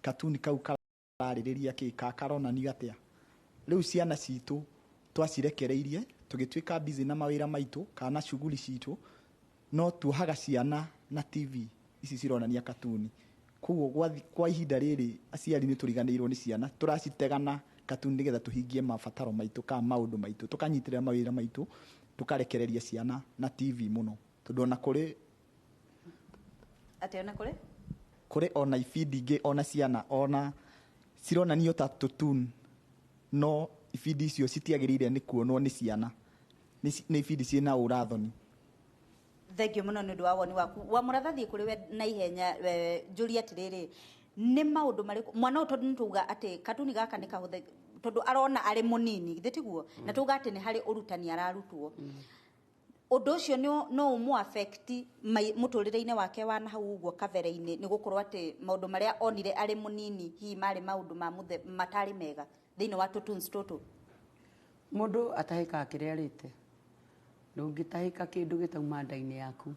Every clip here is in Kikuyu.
Katuni kau kararĩrĩria kĩ, ka karonania atĩa. Rĩu ciana citũ twacirekereirie tũgĩtuĩka busy na mawĩra maitũ kana na shughuli citũ, no tuohaga ciana na TV ici cironania katuni. Koguo kwa ihinda rĩrĩ aciari nĩ tũriganĩirwo nĩ ciana, tũracitega na katuni nĩgetha tũhingie mabataro maitũ kana maũndũ maitũ, tũkanyitĩrĩra mawĩra maitũ, tũkarekereria ciana na TV mũno, tondũ ona kũrĩ Atĩ ona kũrĩ kũrĩ ona ibindi ingĩ ona ciana ona cironanio ta tũtun, no ibindi icio citiagĩrĩire nĩ kuonwo nĩ ciana, nĩ ibindi ciĩna ũrathoni. Thengiũ mũno nĩ ũndũ wa woni waku. Wa Mũratha, thiĩ kũrĩ we na ihenya, njũrie atĩrĩrĩ, nĩ maũndũ marĩkũ mwana ũyũ, tondũ nĩ tauga atĩ katuni gaka nĩ kahũthe tondũ arona arĩ mũnini, githĩ tiguo? Na tauga atĩ nĩ harĩ ũrutani ararutwo, ũndũ ũcio no ũmũ affect mũtũrĩre-inĩ wake wa na hau ũguo kabere-inĩ, nĩ gũkorwo atĩ maũndũ marĩa onire arĩ mũnini hihi marĩ maũndũ ma matarĩ mega thĩinĩ wa tũtunes tũtũ? Mũndũ atahĩkaga kĩrĩa arĩte. Ndũngĩtahĩka kĩndũ gĩtauma nda-inĩ yaku.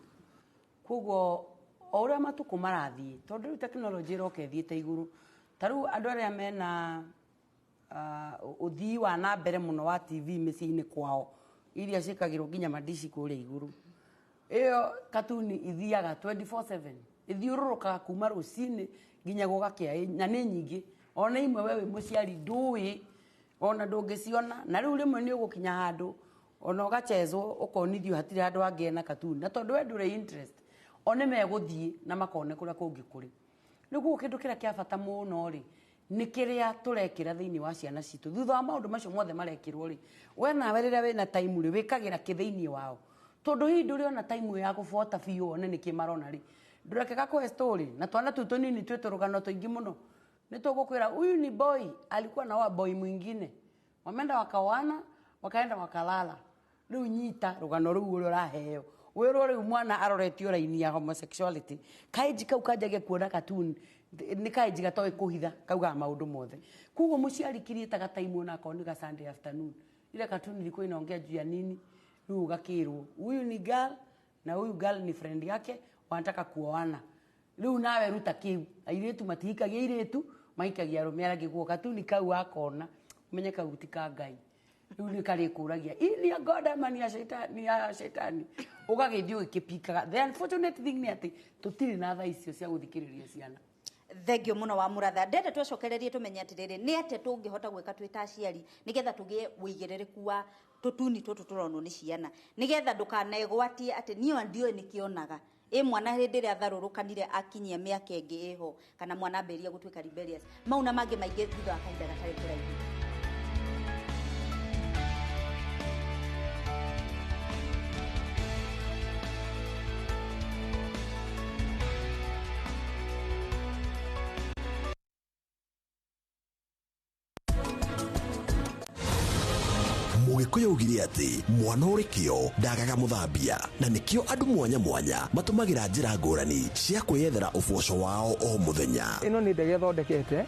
Koguo o ũrĩa matukũ marathiĩ, tondũ rĩu tekinoronjĩ ĩroka ĩthiĩte igũrũ, ta rĩu andũ arĩa mena ũthii wa na mbere mũno wa TV mĩciĩ-inĩ kwao, iria ciĩkagĩrwo nginya madici kũrĩa igũrũ, ĩyo katuni ithiaga 24/7, ithiũrũrũkaga kuma rũcinĩ nginya gũgakĩa, na nĩ nyingĩ. Ona imwe we wĩ mũciari ndũĩ, ona ndũngĩciona. Na rĩu rĩmwe nĩ ũgũkinya handũ ona ũgachezwo, ũkonithio hatirĩ handũ hangĩ na katuni, na tondũ we ndũrĩ interest, o nĩ megũthiĩ na makone kũrĩa kũngĩ kũrĩ. Rĩu koguo kĩndũ kĩrĩa kĩa bata mũno rĩ, nĩ kĩrĩa tũrekĩra thĩinĩ wa ciana citũ. Thutha wa maũndũ macio mothe marekĩrwo rĩ, we nawe rĩrĩa wĩna time rĩ, wĩkagĩra kĩ thĩinĩ wao? Tondũ hihi ndũrĩ ona time ya gũbota biũ wone nĩkĩ marona rĩ, ndũreke gakũhe story. Na twana tũu tũnini twĩ tũrũgano tũingĩ mũno. Nĩ tũgũkwĩra huyu ni boy alikuwa na wa boy mwingine, wameenda wakaoana, wakaenda wakalala. Rĩu nyita rũgano rũu ũrĩa ũraheo, wĩrwo rĩu mwana aroretio raini ya homosexuality. Kaĩnji kau kanjagia kuona cartoon nĩ kaĩnji gatoĩ kũhitha, kaugaga maũndũ mothe. Koguo mũciari kiriĩtaga time, ona akorwo nĩ ga Sunday afternoon, ile cartoon ilikuwa inaongea juu ya nini? Rĩu ũgakĩrwo huyu ni girl na huyu girl ni friend yake, wanataka kuoana. Rĩu nawe ruta kĩu, airĩtu matihikagia airĩtu, mahikagia arũme arĩa angĩ. Guo katuni kau wakona, ũmenye kau ti ka Ngai. Rĩu nĩ karĩkũragia hii ni ya God ama ni ya shaitani, ni ya shaitani. Ũgagĩthiĩ ũgĩkĩpikaga. The unfortunate thing nĩ atĩ tũtirĩ na thaa icio cia gũthikĩrĩria ciana. Thengio mũno wa Mũratha. Ndenda twacokererie tũmenye atĩrĩrĩ, nĩ atĩa tũngĩhota gwĩka twĩ ta aciari nĩgetha tũgĩe wĩigĩrĩrĩku wa tũtuni tũtũ tũronwo nĩ ciana, nĩgetha ndũkanegwatie atĩ niĩ ona ndiũĩ nĩkĩonaga ĩ mwana hĩndĩ ĩrĩa atharũrũkanire akinyia mĩaka ĩngĩ ĩho, kana mwana ambĩrĩria gũtuĩka rebellious. Mau na mangĩ maingĩ thutha wa kahinda gatarĩ kũraihu. Mũgĩkũyũ augire atĩ mwana ũrĩ kĩo ndagaga mũthambia, na nĩkĩo andũ mwanya mwanya matũmagĩra njĩra ngũrani cia kwĩyethera ũboco wao o mũthenya. Ĩno nĩ ndege ĩthondekete,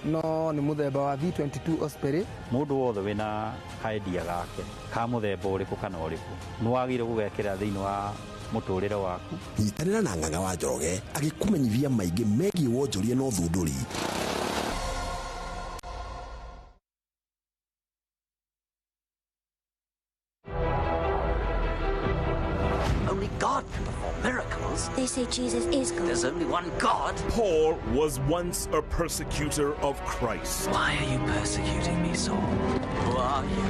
no nĩ mũthemba wa V22 Osprey. Mũndũ wothe wĩna kaendia gake ka mũthemba ũrĩkũ kana ũrĩkũ nĩ wagĩrĩire gũgekĩra thĩinĩ wa mũtũrĩre waku. Nyitanĩra na Ng'ang'a wa Njoroge agĩkũmenyithia maingĩ megiĩ wonjoria na ũthundũri. Only God can perform miracles. They say Jesus is God. There's only one God. Paul was once a persecutor of Christ. Why are you persecuting me, Saul? Who are you?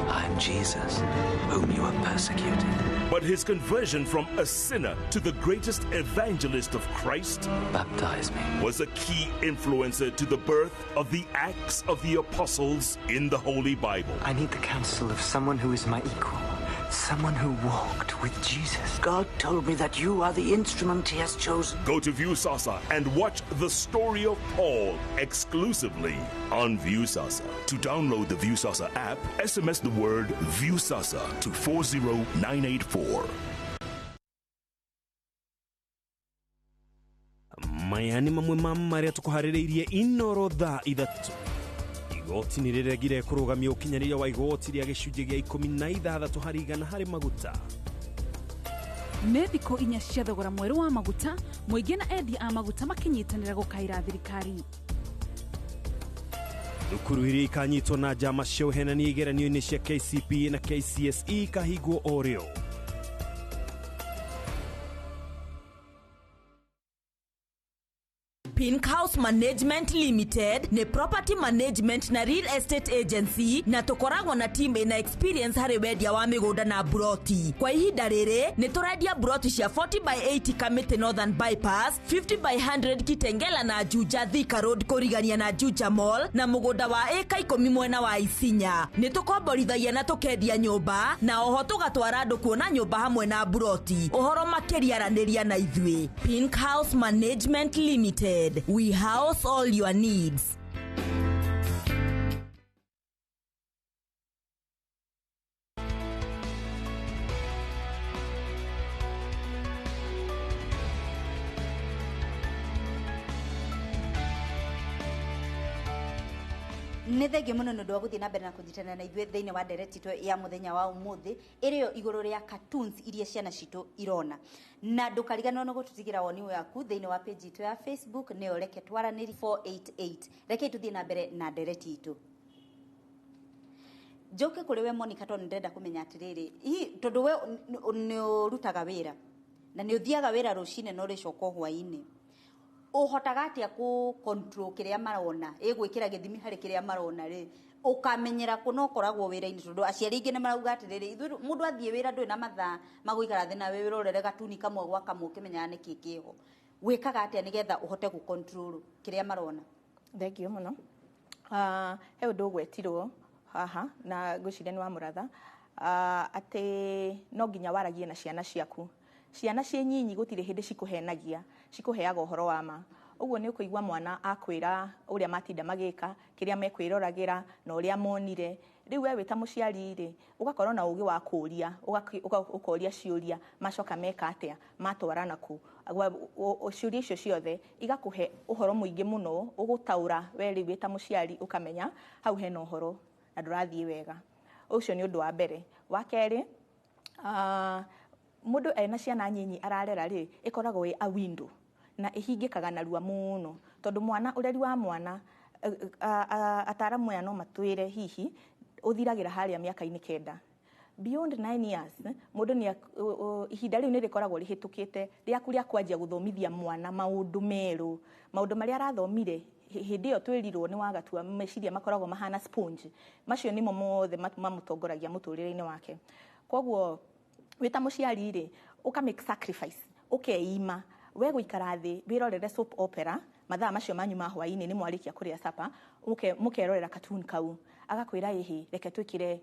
I'm Jesus, whom you are persecuting. But his conversion from a sinner to the greatest evangelist of Christ Baptize me. was a key influencer to the birth of the Acts of the Apostles in the Holy Bible. I need the counsel of someone who is my equal, someone who walked with Jesus. God told me that you are the instrument he has chosen. Go to Viusasa and watch the story of Paul exclusively on Viusasa. To download the Viusasa app, SMS the word Viusasa to 40984. Maya nĩ mamwe ma marĩa tũkũharĩrĩirie Inoro thaa 3. Igoti nĩ rĩregire kũrũgamia ũkinyanĩria wa igoti rĩa gĩcunjĩ gĩa 16% harĩ maguta. Nĩ thikũ 4 cia thogora mwerũ wa maguta, mũingĩ na endia a maguta makĩnyitanĩra gũkaĩra thirikari. Thukuru iria ikanyitwo na njama cia ũhenania igeranio-inĩ cia KCPE na KCSE ikahingwo o rĩo. Pink House Management Limited nĩ property management na real estate agency, na tũkoragwo na team ĩna experience harĩ wendia wa mĩgũnda na buroti. Kwa ihinda rĩrĩ nĩ tũrendia buroti cia 40 by 80 Kamĩtĩ Northern Bypass, 50 by 100 Kitengela na Juja Thika Road kũrigania na Juja Mall, na mũgũnda wa ĩka 10 mwena wa Isinya. Nĩ tũkomborithagia na tũkendia nyũmba, na oho tũgatwara andũ kuona nyũmba hamwe na buroti. Ũhoro makĩria aranĩria na ithuĩ. Pink House Management Limited. We house all your needs. Nĩ thengio mũno nĩ ũndũ wa gũthiĩ na mbere na kũnyitanĩra na ithuĩ thĩinĩ wa ndereti itũ ya mũthenya wa ũmũthĩ, ĩrĩo igũrũ rĩa cartoons iria ciana citũ irona. Na ndũkariganĩrwo nĩ gũtũtigĩra woni waku thĩinĩ wa page itũ ya Facebook, nĩyo Reke Twaranĩrie 488. Reke tũthiĩ na mbere na ndereti itũ. Njoke kũrĩ we Monica, tondũ nĩndĩrenda kũmenya atĩrĩrĩ, hihi tondũ we nĩ ũrutaga wĩra na nĩ ũthiaga wĩra rũcinĩ na ũrĩcoka hwaĩ-inĩ, ũhotaga atĩa kũ control kĩrĩa marona, ĩgwĩkĩra gĩthimi harĩ kĩrĩa marona rĩ, ũkamenyera kũ no ũkoragwo wĩra-inĩ? Tondũ aciari aingĩ nĩ marauga atĩrĩrĩ, ithuĩ mũndũ athiĩ wĩra ndũrĩ na mathaa ma gũikara thĩ nawe wĩrorere gatuni kamwe gwa kamwe ũkĩmenyaga nĩkĩ kĩho. Wĩkaga atĩa nĩgetha ũhote gũ control kĩrĩa marona? Thengio mũno. He ũndũ ũgwetirwo haha na ngwĩciria nĩ wa Mũratha, atĩ no nginya waragie na ciana ciaku. Ciana ciĩ nyinyi gũtirĩ hĩndĩ cikũhenagia, cikũheaga ũhoro wa ma. Ũguo nĩ ũkũigua mwana akwĩra ũrĩa matinda magĩka, kĩrĩa mekwĩroragĩra na ũrĩa monire. Rĩu we wĩ ta mũciari rĩ, ũgakorwo na ũgĩ wa kũũria, ũkoria ciũria, macoka meka atĩa, matwarana kũ. Ciũria icio ciothe igakũhe ũhoro mũingĩ mũno, ũgũtaũra we rĩu wĩ ta mũciari ũkamenya hau hena ũhoro na ndũrathiĩ wega. Ũcio nĩ ũndũ wa mbere. Wa kerĩ, mũndũ ena ciana nyinyi ararera rĩ, ĩkoragwo ĩ a window na ĩhingĩkaga narua mũno, tondũ mwana, ũreri wa mwana, ataaramu aya no matwĩre hihi ũthiragĩra harĩa mĩaka-inĩ 9. Beyond 9 years mũndũ nĩ ihinda rĩu nĩ rĩkoragwo rĩhĩtũkĩte rĩaku rĩa kwanjia gũthomithia mwana maũndũ merũ, maũndũ marĩa arathomire hĩndĩ ĩyo twĩrirwo nĩ wagatua, meciria makoragwo mahana sponge, macio nĩmo mothe mamũtongoragia mũtũrĩre-inĩ wake. Koguo wĩ ta mũciari rĩ, ũka make sacrifice, ũkeima we gũikara thĩ wĩrorere soap opera mathaa macio manyu ma hwaĩ-inĩ, nĩ mwarĩkia kũrĩa sapa, mũkerorera cartoon kau, agakwĩra ĩhĩ reke twĩkĩre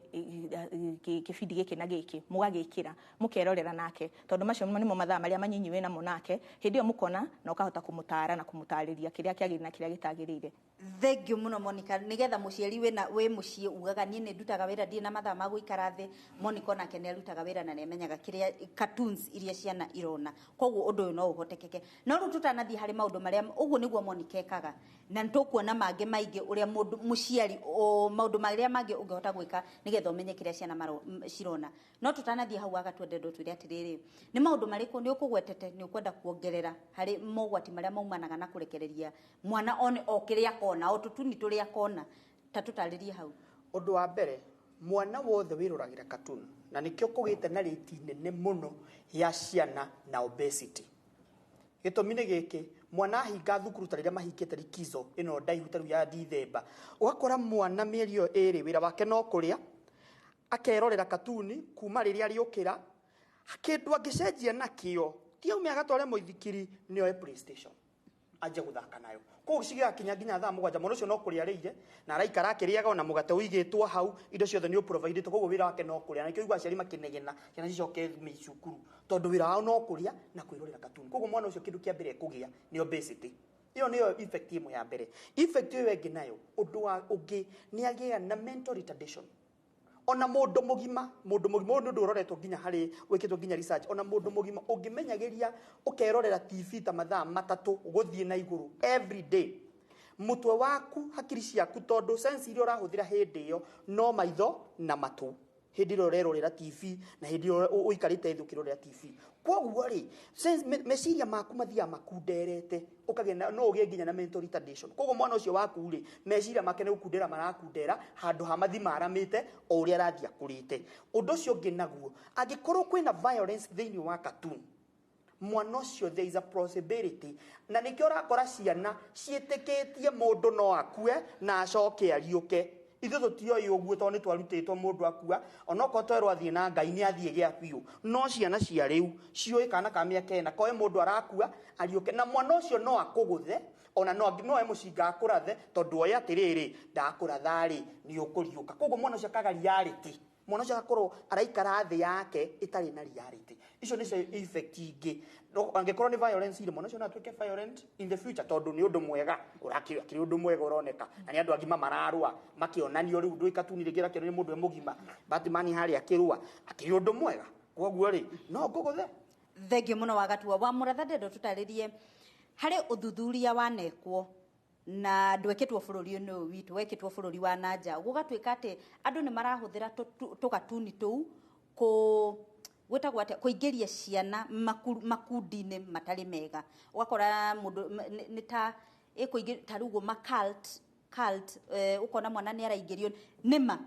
kĩbindi gĩkĩ na gĩkĩ, mũgagĩkĩra mũkerorera nake, tondũ macio nĩmo mathaa marĩa manyinyi wĩ namo nake. Hĩndĩ ĩyo mũkona na ũkahota kũmũtara na kũmũtarĩria kĩrĩa kĩagĩrĩire na kĩrĩa gĩtagĩrĩire. Thengio mũno Monica. Nĩgetha mũciari wĩ mũciĩ ugaga niĩ nĩ ndutaga wĩra, ndirĩ na mathaa ma gũikara thĩ. Monica onake nĩ arutaga wĩra na nĩ amenyaga kĩrĩa cartoons iria ciana irona, koguo ũndũ ũyũ no ũhotekeke. No rĩu tũtanathiĩ harĩ maũndũ marĩa ũguo nĩguo Monica ekaga, na nĩtũkuona mangĩ maingĩ ũrĩa mũndũ mũciari maũndũ marĩa mangĩ ũngĩhota gwĩka nĩgetha ũmenye kĩrĩa ciana cirona. No tũtanathiĩ hau wagatwende twĩre atĩrĩrĩ, nĩ maũndũ marĩkũ nĩ ũkũgwetete nĩ ũkwenda kuongerera harĩ mogwati marĩa maumanaga na kũrekereria mwana one o kĩrĩa akona, o tũtuni tũrĩa akona, ta tũtarĩrie hau. Ũndũ wa mbere, mwana wothe wĩroragĩra cartoon, na nĩkĩo kũgĩte na rĩti nene mũno ya ciana na obesity. Gĩtũmi nĩ gĩkĩ, mwana ahinga thukuru ta rĩrĩa mahingĩte likizo ĩno ndaihu ta rĩu ya Dithemba, ũgakora mwana mĩeri ĩyo ĩrĩ wĩra wake no kũrĩa, akerorera katuni kuma rĩrĩa arĩũkĩra, kĩndũ angĩcenjia nakĩo ti aume agatware mũithikiri, nĩoe PlayStation anjie gũthaka nayo. Koguo cigakinya nginya thaa 7, mwana ũcio no kũrĩa arĩire na araikara akĩrĩaga, ona mũgate ũigĩtwo hau, indo ciothe nĩ ũprovidĩtwo, koguo wĩra wake no kũrĩa. Na nĩkĩo ũiguaga aciari makĩnegena ciana cicoke cukuru, tondũ wĩra wao no kũrĩa na kwĩrorera katuni. Koguo mwana ũcio kĩndũ kĩa mbere ekũgĩa nĩ obesity. Ĩyo nĩyo effect ĩmwe ya mbere. Effect ĩyo ĩngĩ nayo, ũndũ wa ũngĩ nĩ agĩa na mental retardation. Ona mũndũ mũgima ũyũ nĩ ũndũ ũroretwo nginya harĩ wĩkĩtwo nginya research, ona mũndũ mũgima ũngĩmenyagĩria ũkerorera TV ta mathaa 3 gũthiĩ na igũrũ every day, mũtwe waku, hakiri ciaku, tondũ sense iria ũrahũthĩra hĩndĩ ĩyo no maitho na matũ. Hĩndĩ ĩrĩa ũrerorera TV na hĩndĩ ĩrĩa ũikarĩte thĩ ũkĩrorera TV. Koguo rĩ, meciria maku mathiaga makunderete, ũkagĩa na no ũgĩe nginya na mental retardation. Koguo mwana ũcio waku rĩ, meciria make nĩ gũkundera marakundera handũ ha mathi maramĩte o ũrĩa arathiĩ akũrĩte. Ũndũ ũcio ũngĩ naguo, angĩkorwo kwĩna violence thĩinĩ wa cartoon, mwana ũcio there is a possibility, na nĩkĩo ũrakora ciana ciĩtĩkĩtie mũndũ no akue na acoke ariũke. Ithuĩ tũtioĩ ũguo tondũ nĩ twarutĩtwo mũndũ akua onokorwo twerwo athiĩ na Ngai nĩ athiĩ gĩa biũ. No ciana cia rĩu ciũĩ kana ka mĩaka 4 koe mũndũ arakua ariũke, na mwana ũcio no akũgũthe ona no oe mũcinga akũrathe tondũ oĩ atĩrĩrĩ ndakũratha rĩ nĩ ũkũriũka. Koguo mwana ũcio akaga reality, mwana ũcio agakorwo araikara thĩ yake ĩtarĩ na reality. Icio nĩcio effect ingĩ. Angĩkorwo nĩ violence rĩ, mwana ũcio no atuĩke violent in the future tondũ nĩ ũndũ mwega ũrakĩrĩ ũndũ mwega ũroneka na nĩ andũ agima mararũa makĩonanio. Rĩu ndũĩ katuni rĩngĩ rakĩonio nĩ mũndũ e mũgima, Batman harĩa akĩrũa akĩrĩ ũndũ mwega. Koguo rĩ, no ngũgũthe. Thengiũ mũno Wagatua. Wa Mũratha, ndenda tũtarĩrie harĩ ũthuthuria wanekwo na ndwekĩtwo bũrũri-inĩ ũyũ witũ, wekĩtwo bũrũri wa nanja, gũgatuĩka atĩ andũ nĩ marahũthĩra tũgatuni tũu kũ gwĩtagwo atĩa, kũingĩria ciana makundi-inĩ matarĩ mega. Ũgakora mũndũ nĩ ta ĩkũingĩ ta rĩu ũguo ma cult, ũkona mwana nĩ araingĩrio. Nĩma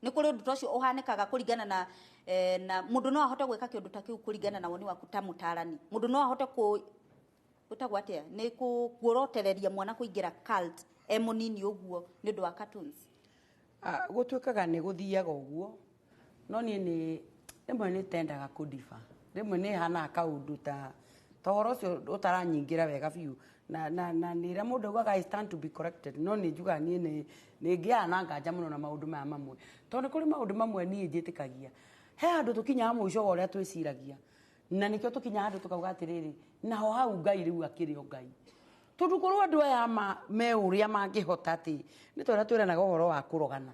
nĩ kũrĩ ũndũ ta ũcio ũhanĩkaga kũringana na na mũndũ no ahote gwĩka kĩũndũ ta kĩu kũringana na woni waku ta mũtarani? Mũndũ no ahote kũ gwĩtagwo atĩa, nĩ kuorotereria mwana kũingĩra cult e mũnini ũguo nĩ ũndũ wa cartoons? Gũtuĩkaga nĩ gũthiaga ũguo, no niĩ nĩ rĩmwe nĩ tendaga kũdiba, rĩmwe nĩ hanaga kaũndũ ta ũhoro ũcio ũtaranyingĩra wega biũ, na na na nĩ rĩrĩa mũndũ augaga I stand to be corrected, no nĩ njugaga niĩ nĩ ngĩaga na nganja mũno na maũndũ maya mamwe, tondũ nĩ kũrĩ maũndũ mamwe niĩ njĩtĩkagia he handũ tũkinyaga mũico wa ũrĩa twĩciragia, na nĩkĩo tũkinyaga handũ tũkauga atĩrĩrĩ, naho hau Ngai rĩu akĩrĩ o Ngai, tondũ korwo andũ aya me ũrĩa mangĩhota atĩ nĩ ta ũrĩa twĩranaga ũhoro wa kũrogana,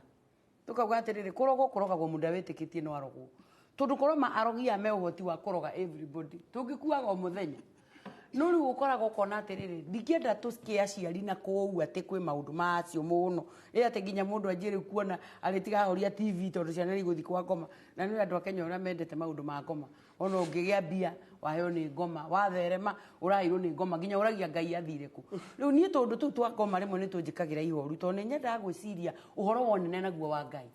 tũkauga atĩrĩrĩ, kũrogwo kũrogagwo mũndũ ũrĩa wĩtĩkĩtie no arogwo, tondũ korwo ma arogi aya me ũhoti wa kũroga everybody tũngĩkuaga o mũthenya. No rĩu ũkoraga ũkona atĩrĩrĩ, ndingĩenda tũkĩe aciari na kũu atĩ kwĩ maũndũ macio mũno, ĩ atĩ nginya mũndũ anjie rĩu kuona arĩtiga ahoria TV tondũ ciana nĩ igũthiĩ kwa ngoma. Na nĩ andũ a Kenya ũrĩa mendete maũndũ ma ngoma, ona ũngĩgĩa mbia waheo nĩ ngoma, watherema ũrairwo nĩ ngoma, nginya ũragia Ngai athire kũ. Rĩu niĩ tũndũ tũu twa ngoma rĩmwe nĩ tũnjĩkagĩra ihoru, tondũ nĩ nyendaga gwĩciria ũhoro wa ũnene naguo wa Ngai,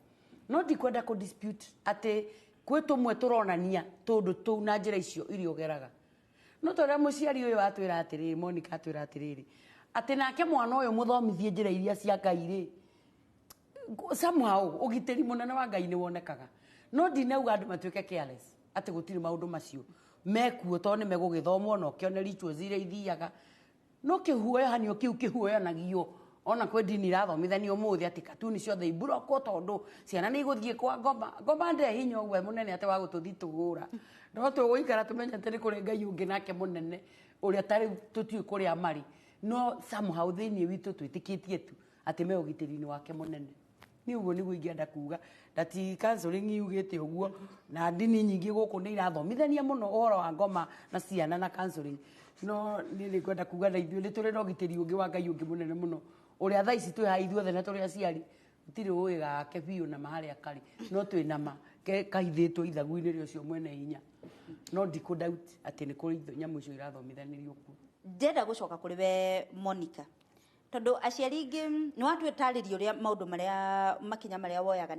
no ndikwenda kũ dispute atĩ kwĩ tũmwe tũronania tũndũ tũu na njĩra icio iria ũgeraga. No ta ũrĩa mũciari ũyũ atwĩra atĩrĩrĩ, Monica atwĩra atĩrĩrĩ, atĩ nake mwana ũyũ mũthomithie njĩra iria cia Ngai rĩ, somehow ũgitĩri mũnene wa Ngai nĩ wonekaga. No ndinauga andũ matuĩke careless atĩ gũtirĩ maũndũ macio mekuo, tondũ nĩ megũgĩthomwo na ũkĩone rituals iria ithiaga, no kĩhuoyanio kĩu kĩhuoyanagio ona kwĩ ndini irathomithanio ũmũthĩ atĩ katuni ciothe iburokwo tondũ ciana nĩ igũthiĩ kwa ngoma. Ngoma ndĩ hinya ũguo mũnene atĩ wa gũtũthitũhũra, no tũgũikara tũmenyete nĩ kũrĩ Ngai ũngĩ nake mũnene ũrĩa ta rĩu tũtiũĩ kũrĩa marĩ, no somehow thĩinĩ witũ twĩtĩkĩtie tu atĩ me ũgitĩri-inĩ wake mũnene. Niĩ ũguo nĩguo ingĩenda kuga, na ti counseling yugĩte ũguo, na ndini nyingĩ gũkũ nĩ irathomithania mũno ũhoro wa ngoma na ciana na counseling, no niĩ nĩ ngwenda kuga na ithuĩ nĩ tũrĩ na ũgitĩri ũngĩ wa Ngai ũngĩ mũnene mũno, ũrĩa thaa ici twĩ haha ithuothe na tũrĩ aciari gũtirĩ ũĩ gake biũ na maharĩa karĩ, no twĩ na ma kahithĩtwo ithagu-inĩ rĩa ũcio mwene hinya, no ndikũ doubt atĩ nĩ kũrĩ nyamũ icio irathomithanĩrio kuo. Ndĩrenda gũcoka kũrĩ we Monica, tondũ aciari aingĩ nĩ watwĩtarĩria ũrĩa maũndũ marĩa makinya marĩa woyaga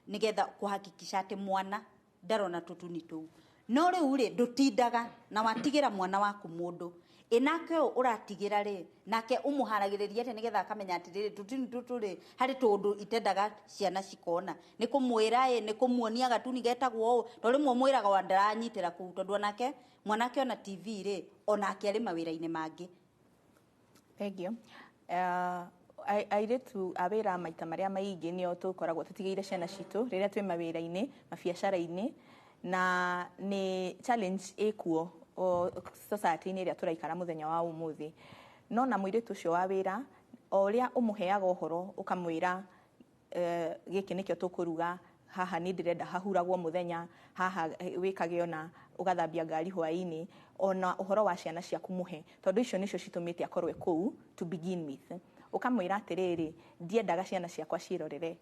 nĩgetha kũhakikisha atĩ mwana ndarona tũtuni tũu, no rĩu rĩ ndũtindaga na watigĩra mwana waku mũndũ ĩ nake ũyũ ũratigĩra rĩ, nake ũmũharagĩrĩria atĩa nĩgetha akamenya atĩrĩrĩ tũtuni tũtũ rĩ harĩ tũndũ itendaga ciana cikona, nĩ kũmwĩra ĩ, nĩ kũmuonia gatuni getagwo ũũ, tondũ rĩmwe ũmwĩraga wa ndaranyitĩra kũu, tondũ onake mwanake ona TV rĩ onake arĩ mawĩra-inĩ mangĩ. Thank you. Airĩtu a wĩra maita marĩa maingĩ nĩo tũkoragwo tũtigĩire ciana citũ rĩrĩa twĩ mawĩra-inĩ, mabiacara-inĩ, na nĩ challenge ĩkuo society-inĩ ĩrĩa tũraikara mũthenya wa ũmũthĩ. No na mũirĩtu ũcio wa wĩra o ũrĩa ũmũheaga ũhoro ũkamwĩra gĩkĩ nĩkĩo tũkũruga haha, nĩ ndĩrenda hahuragwo mũthenya haha, wĩkage ona ũgathambia ngari hwaĩ-inĩ, ona ũhoro wa ciana ciaku mũhe, tondũ icio nĩcio citũmĩte akorwo e kũu to begin with. Ũkamwĩra atĩrĩrĩ, ndiendaga ciana ciakwa ciĩrorere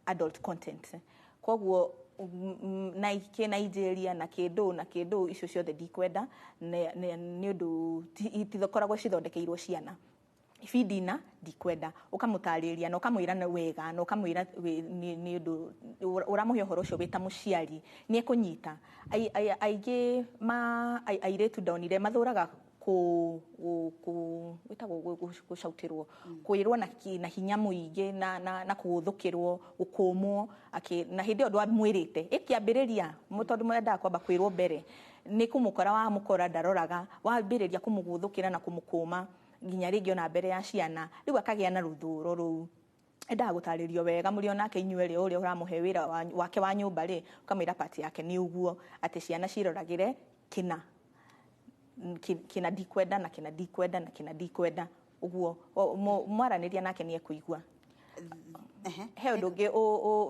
adult content, koguo Na kĩ Nigeria na kĩndũ na kĩndũ icio ciothe ndikwenda nĩ ũndũ itithokoragwo cithondekeirwo ciana. Ibindi na ndikwenda, ũkamũtarĩria na ũkamwĩra na wega na ũkamwĩra nĩ ũndũ ũramũhe ũhoro ũcio wĩ ta mũciari nĩ ekũnyita. Aingĩ ma airĩtu ndonire mathũraga kũ kũ gwĩtagwo gũcautĩrwo, kwĩrwo na hinya mũingĩ na kũgũthũkĩrwo, gũkũmwo na hĩndĩ ĩyo ndwamwĩrĩte ĩkĩambĩrĩria, tondũ mwendaga kwamba kwĩrwo mbere nĩ kũmũkora, wamũkora ndaroraga, wambĩrĩria kũmũgũthũkĩra na kũmũkũma nginya rĩngĩ ona mbere ya ciana, rĩu akagĩa na rũthũro rũu. Endaga gũtarĩrio wega mũrĩ onake inyuĩ erĩ, ũrĩa ũramũhe wĩra wake wa nyũmba rĩ, ũkamwĩra part yake nĩ ũguo, atĩ ciana ciroragĩre kĩna kĩna ndikwenda na kĩna ndikwenda na kĩna ndikwenda, ũguo mwaranĩria nake nĩ ekũigua. He ũndũ ũngĩ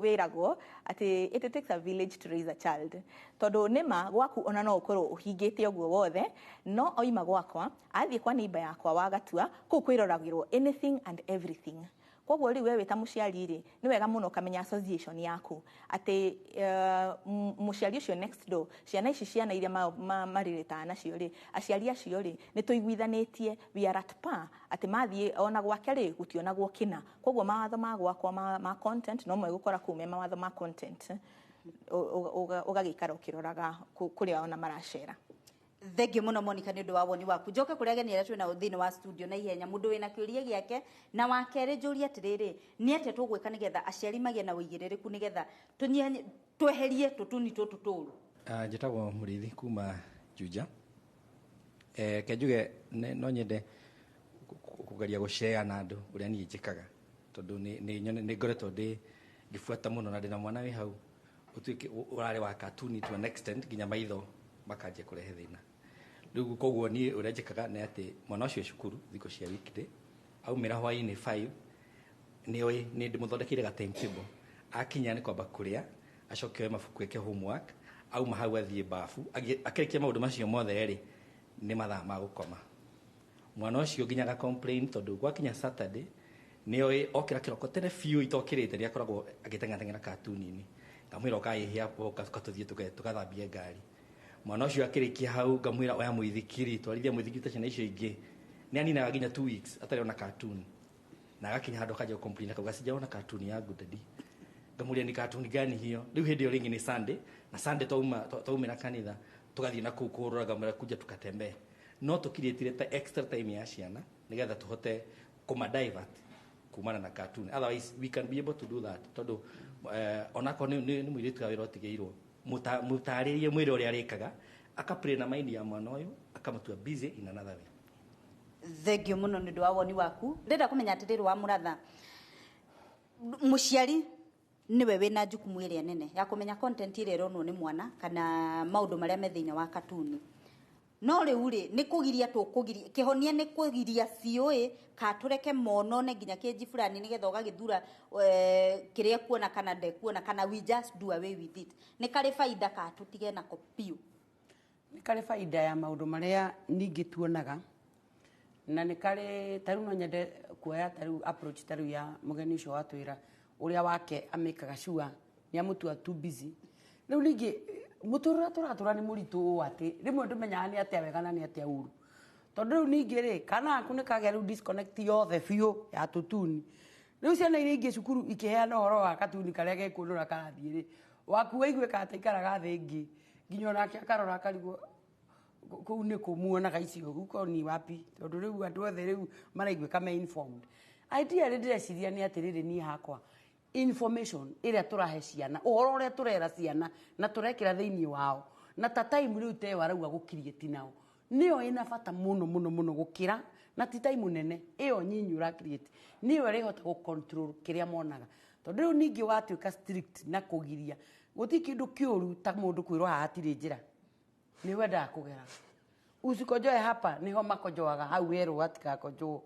wĩragwo atĩ it takes a village to raise a child, tondũ nĩma gwaku ona no ũkorwo ũhingĩte ũguo wothe, no oima gwakwa athiĩ kwa neighbor yakwa wa Gatua, kũu kwĩroragĩrwo anything and everything. Koguo rĩu we wĩ ta mũciari rĩ, nĩ wega mũno ũkamenya association yaku atĩ mũciari ũcio next door, ciana ici, ciana iria marĩrĩtaga nacio rĩ, aciari acio rĩ, nĩ tũiguithanĩtie, we are at par, atĩ mathiĩ ona gwake rĩ gũtionagwo kĩna. Koguo mawatho ma gwakwa ma content no megũkora kũu me mawatho ma content, ũgagĩikara ũkĩroraga kũrĩa ona maracera. Thengiũ mũno Monica nĩ ũndũ wa woni waku. Njoke kũrĩ ageni arĩa twĩnao thĩinĩ wa studio na ihenya, mũndũ wĩna kĩũria gĩake, na wa kerĩ njũrie atĩrĩrĩ, nĩ atĩa tũgwĩka nĩgetha aciari magĩe na ũigĩrĩrĩku nĩgetha tweherie tũtuni tũtũ tũru? Njĩtagwo Mũrĩithi kuma Juja. Ke njuge no nyende kũgeria gũshare na andũ ũrĩa niĩ njĩkaga, tondũ nĩ ngoretwo ndĩ ngĩbuata mũno na ndĩna mwana wĩ hau ũtuĩke ũrarĩ wa cartoon to an extent nginya maitho makanjia kũrehe thĩna. Rĩu koguo niĩ ũrĩa njĩkaga nĩ atĩ mwana ũcio cukuru thikũ cia weekday aumĩra hwaĩ-inĩ 5, nĩ oĩ nĩ ndĩmũthondekeire ga timetable, akinya nĩ kwamba kũrĩa, acoke oe mabuku eke homework, auma hau athiĩ bafu, akĩrĩkia maũndũ macio mothe rĩ, nĩ mathaa ma gũkoma. Mwana ũcio nginya aga complain, tondũ gwakinya Saturday nĩ oĩ okĩra kĩroko tene biũ itokĩrĩte nĩ akoragwo agĩteng'ateng'era katuni-inĩ, ngamwĩra ũkaĩhĩa tũthiĩ tũgathambie ngari. Mwana ũcio akĩrĩkia hau ngamwĩra oya mũithikiri, twarithia mũithikiri ta ciana icio ingĩ. Nĩ aninaga nginya 2 weeks atarĩ ona cartoon, na agakinya handũ akanjia complain, akauga sijaona cartoon yangu daddy. Ngamuria ni cartoon gani hiyo? Rĩu hĩndĩ ĩyo rĩngĩ nĩ Sunday, na Sunday twaumĩra kanitha tũgathiĩ na kũu kũrora, ngamwĩra kuja tukatembee, no tũkiriĩtire ta extra time ya ciana nĩgetha tũhote kũma divert kumana na cartoon. Otherwise we can be able to do that, tondũ onakorwo nĩ mũirĩtu wa wĩra ũtigĩirwo, mũtarĩrie mwĩre ũrĩa arĩkaga, aka play na mind ya mwana ũyũ, akamũtua busy in another way. Thengiũ mũno nĩ ũndũ wa woni waku. Ndĩrenda kũmenya atĩrĩrĩ, wa Mũratha, mũciari nĩwe wĩna jukumu ĩrĩa nene ya kũmenya content ĩrĩa ĩronwo nĩ mwana kana maũndũ marĩa me thĩinĩ wa katuni, no rĩu rĩ, nĩ kũgiria tũkũgiria, kĩhonia nĩ kũgiria biũ ka tũreke monone nginya kĩnji fulani nĩgetha ũgagĩthura kĩrĩa kuona kana ndekuona, kana we just do away with it? Nĩ karĩ baida ka tũtige nako biũ? Nĩ karĩ baida ya maũndũ marĩa ningĩ tuonaga, na nĩ karĩ ta rĩu no nyende kuoya ta rĩu approach ta rĩu ya mũgeni ũcio watwĩra ũrĩa wake amĩkaga sure nĩ amũtua too busy. Rĩu ningĩ mũtũrĩre tũratũra nĩ mũritũ ũũ atĩ rĩmwe ndũmenyaga nĩ atĩa wega na nĩ atĩa ũru, tondũ rĩu ningĩ rĩ, kana gaku nĩ kagĩa rĩu disconnect yothe biũ ya tũtuni. Rĩu ciana iria ingĩ cukuru ikĩheana ũhoro wa katuni karĩa gekuonora karathiĩ rĩ, waku waiguĩkaga ta ikaraga thĩ ĩngĩ, nginya onake akarora akarigwo kũu nĩ kũ muonaga icio, huko ni wapi? Tondũ rĩu andũ othe rĩu maraiguĩka me informed. Idea rĩ, ndĩreciria nĩ atĩrĩrĩ, niĩ hakwa information ĩrĩa tũrahe ciana, ũhoro ũrĩa tũrera ciana na tũrekĩra thĩinĩ wao na ta time rĩu teyo arauga gũkiriĩti nao, nĩyo ĩna bata mũno mũno mũno gũkĩra na ti time nene ĩyo nyinyi ũra create, nĩyo ĩrĩhota gũ control kĩrĩa monaga, tondũ rĩu ningĩ watuĩka strict na kũgiria, gũtirĩ kĩndũ kĩũru ta mũndũ kwĩrwo haha hatirĩ njĩra, nĩ wendaga kũgera, usikonjoe hapa, niho makonjoaga hau werwo hatikakonjwo,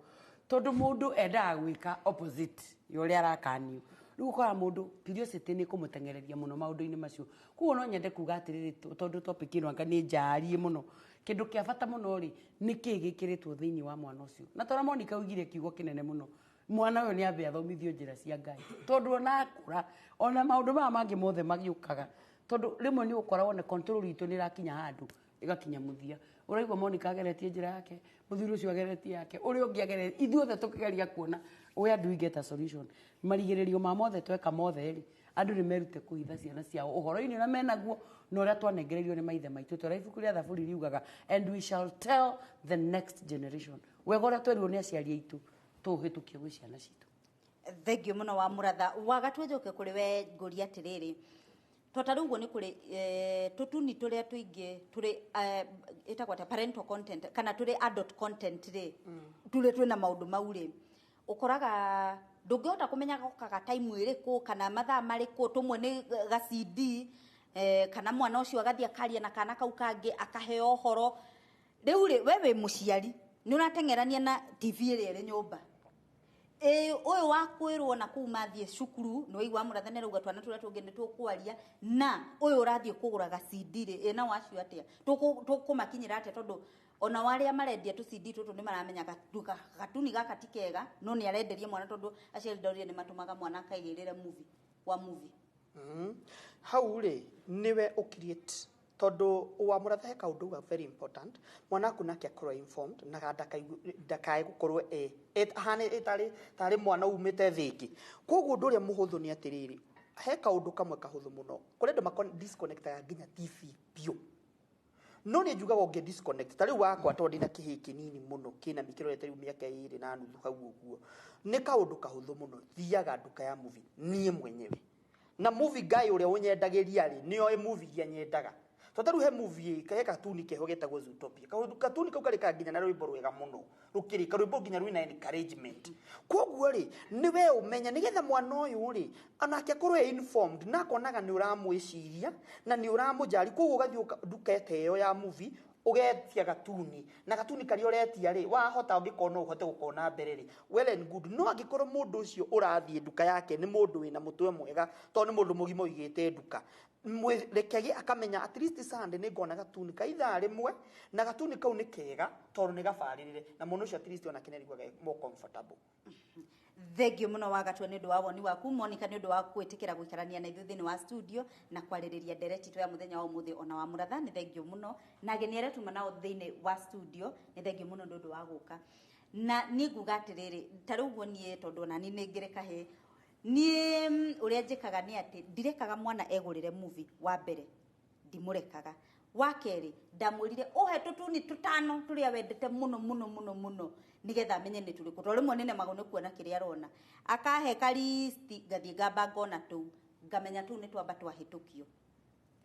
tondũ mũndũ endaga gwĩka opposite ya ũrĩa arakanio. Rĩu ũkora mũndũ curiosity nĩ kũmũteng'ereria mũno maũndũ-inĩ macio. Koguo no nyende kuga atĩrĩrĩ, tondũ topic ĩno anga nĩ njarie mũno, kĩndũ kĩa bata mũno rĩ, nĩ kĩĩ gĩkĩrĩtwo thĩinĩ wa mwana ũcio? Na tondũ Monica augire kiugo kĩnene mũno, mwana ũyũ nĩ ambe athomithio njĩra cia Ngai, tondũ ona akũra ona maũndũ maya mangĩ mothe magĩũkaga. Tondu rimwe ni ukoragwo na control itu ni irakinya handu igakinya muthia. Uraigua Monica ageretie njira yake, muthuri ucio ageretie yake, uria ungi ageretie, ithuothe tukigeria kuona where do we get a solution. Marigiririo ma mothe tweka mothe ri andu ni merute kuhitha ciana ciao uhoro-ini uria menaguo na uria twanengererio ni maithe maitu. Tora ibuku ria Thaburi riugaga, and we shall tell the next generation. Wega uria twerirwo ni aciari aitu tuuhitukie gwi ciana citu. Thengio muno wa Muratha. Wagatwe njoke kuri we nguria atiriri, tota riu uguo ni kuri tutuni turia tuingi turi itagwo ta parental content kana turi adult content ri, turia twina maundu mau ri, ukoraga ndungihota kumenya gokaga time iriku kana mathaa mariku, tumwe ni ga CD, kana mwana ucio agathie akaria na kana kau kangi akaheo uhoro. Riu ri we wi muciari ni uratengerania na TV iri iri nyumba, uyu wa kwirwo na kuu mathie cukuru ni waigua Muratha nĩ arauga twana turia tungi ni tukwaria, na uyu urathie kugura ga CD ri, na wacio atia tukumakinyira atia, tondu ona waria marendia tu CD tutu ni maramenya gatuni gaka ti kega, no ni arenderia mwana tondu aciari ndorire ni matumaga mwana akaigirire movie wa movie. Hau ri niwe ucreate, tondu wa Muratha he kaundu ga very important, mwana aku nake akorwo informed na ndakae gukorwo ahane itari tari mwana umite thiki. Koguo undu uria muhuthu ni atiriri, he kaundu kamwe kahuthu muno kuri andu makon disconnectaga nginya TV biu, no ni njugaga ungi disconnect ta riu wakwa tondu ndina kihii kinini muno kina mikirorete riu miaka 2.5 hau uguo, ni kaundu kahuthu muno, thiaga nduka ya movie nie mwenyewe na movie guy uria unyendagiria ri nioe movie iria nyendaga. Tondũ rĩu he movie he katuni keho getagwo Zootopia. Katuni kau karĩ ka nginya na rwĩmbo rwega mũno, rũkĩrĩka rwĩmbo nginya rwĩna encouragement. Koguo rĩ nĩ we ũmenya nĩgetha mwana ũyũ rĩ onake akorwo e informed na akonaga nĩ ũramwĩciria na nĩ ũramũjari. Koguo ũgathiĩ nduka ta ĩyo ya movie ugetia gatuni, na gatuni karia uretia ri wahota ũngĩkorwo no ũhote gũkona mbere ri, well and good. No angĩkorwo mũndũ ũcio ũrathiĩ nduka yake nĩ mũndũ wĩna mũtwe mwega, tondũ nĩ mũndũ mũgima ũigĩte nduka, mwĩrekege akamenya at least Sunday nĩ ngona gatuni ka ithaa rĩmwe, na gatuni kau nĩ kega tondũ nĩ gabarĩrĩre, na mũndũ ũcio at least onake nĩ ariguaga more comfortable. Thengio muno Wagatwe nĩ ũndũ wa woni waku. Monica nĩ ũndũ wa gwĩtĩkĩra gũikarania na ithuĩ thĩinĩ wa studio na kwarĩrĩria ndereti itũ ya mũthenya wa ũmũthĩ ona wa Muratha, nĩ thengio mũno. Na ageni arĩa tuma nao thĩinĩ wa studio, nĩ thengio mũno nĩ ũndũ wa gũka. Na niĩ nguga atĩrĩrĩ, ta rĩu ũguo niĩ tondũ ona niĩ nĩ ngĩrĩ kahĩĩ, niĩ ũrĩa njĩkaga nĩ atĩ ndirekaga mwana egũrĩre movie wa mbere, ndimũrekaga. Wa kerĩ ndamwĩrire ũhe tũtuni tũtano tũrĩa wendete mũno mũno mũno mũno nĩgetha amenye nĩ tũrĩkũ, tondũ rĩmwe nĩnemagwo nĩ kuona kĩrĩa arona. Akahe kalisti ngathiĩ ngamba ngona tũu, ngamenya tũu nĩ twamba twahĩtũkio,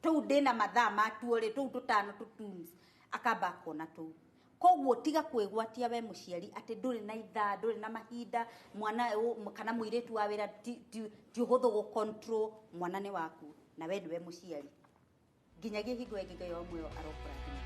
tũu ndĩna mathaa matuo rĩ, tũu tũtano tũtunes, akamba akona tũu. Koguo tiga kwĩgwatia we mũciari atĩ ndũrĩ na ithaa, ndũrĩ na mahinda, mwana kana mũirĩtu wa wĩra ti ũhũthũ gũ control, mwana nĩ waku na we nĩwe mũciari. Nginyagia hingo ĩngĩ Ngai wa muoyo arokũrathima.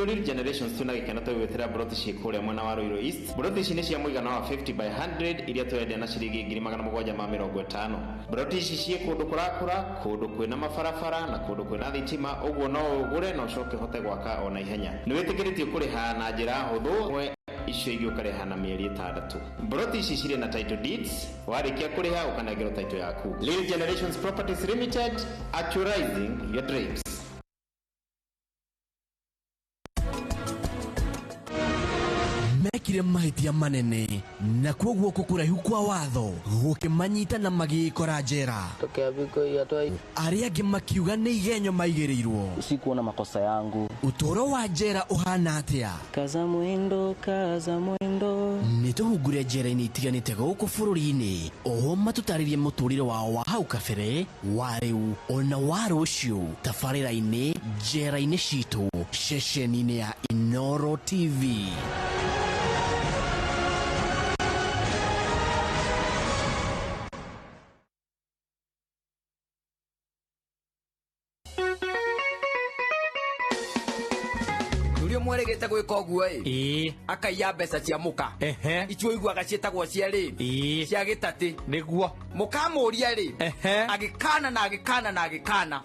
Real Generations tuna gĩkeno tũgĩgwĩtĩra mburoti ciĩ kũrĩa mwena wa Ruiru East. Mburoti ici nĩ cia mũigana wa 50 by 100 iria tũrendia na ciringi 750,000. Mburoti ici ciĩ kũndũ kũrakũra, kũndũ kwĩna mabarabara na kũndũ kwĩna thitima, ũguo no ũgũre na ũcoke ũhote gwaka o na ihenya. Nĩ wĩtĩkĩrĩtio kũrĩha na njĩra hũthũ, icio ingĩ ũkarĩha na mĩeri 6. Mburoti ici cirĩ na title deeds, warĩkia kũrĩha ũkanengerwo title yaku. Real Generations Properties Limited, actualizing your dreams. mekire mahĩtia manene na kuo guoko kũraihu kwa watho gũkĩmanyita na magĩĩkora njera. Arĩa angĩ makiuga nĩ igenyo maigĩrĩirwo. Sikuona makosa yangu. Ũtũũro wa njera ũhana atĩa? Kaza mwendo, kaza mwendo. Nĩ tũhungure njera-inĩ itiganĩte gũkũ bũrũri-inĩ oho matũtarĩrie mũtũrĩre wao wa hau kabere, wa rĩu ona wa rũciũ. Tabarĩra-inĩ njera-inĩ citũ ceceni-inĩ ya Inoro TV. Mweregete gwika uguo ĩ akaiya mbeca cia muka icio iguaga ciĩtagwo cia rĩ cia gĩtatĩ nĩguo mũkamũria rĩ agĩkana na agĩkana na agĩkana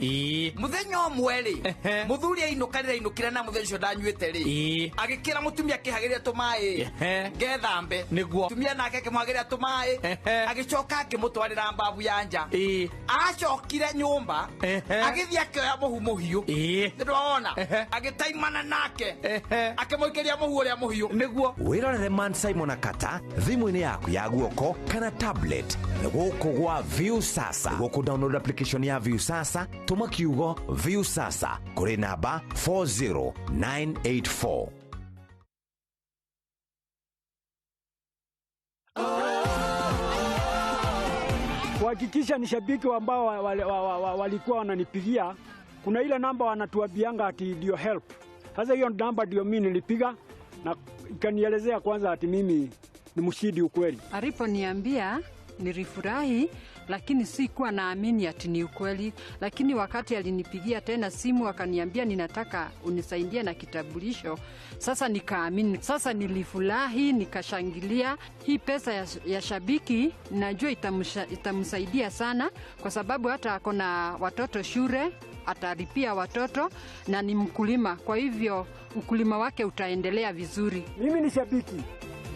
mũthenya ũmwe rĩ mũthuri ainũka rĩrĩa ainũkire na mũthenya ũcio ndanyuĩte rĩ agĩkĩra mũtumia akĩhagĩria tũmaĩ ngethambe nĩguo mũtumia nake akĩmũhagĩria tũmaĩ agĩcoka akĩmũtwarĩra mbabu ya nja acokire nyũmba agĩthiĩ akĩoya mũhu mũhiũ nĩndwawona agĩtaimana nake akĩmũikĩria mũhu ũrĩa mũhiũ nĩguo Wĩrorere Man Simon Akata thimũ-inĩ yaku ya guoko kana tablet gũkũ gwa Viusasa. Gũkũ download application ya Viusasa, tũma kiugo Viusasa kũrĩ namba 40984. Kuhakikisha ni shabiki ambao walikuwa wananipigia, kuna ile namba wanatuambianga ati ndio help. Sasa hiyo namba ndio mimi nilipiga na ikanielezea kwanza ati mimi ni mshindi ukweli. Aliponiambia nilifurahi, lakini sikuwa naamini ati ni ukweli. Lakini wakati alinipigia tena simu akaniambia ninataka unisaidie na kitambulisho, sasa nikaamini. Sasa nilifurahi, nikashangilia. Hii pesa ya shabiki najua itamsaidia sana, kwa sababu hata ako na watoto shule, atalipia watoto na ni mkulima, kwa hivyo ukulima wake utaendelea vizuri. Mimi ni shabiki.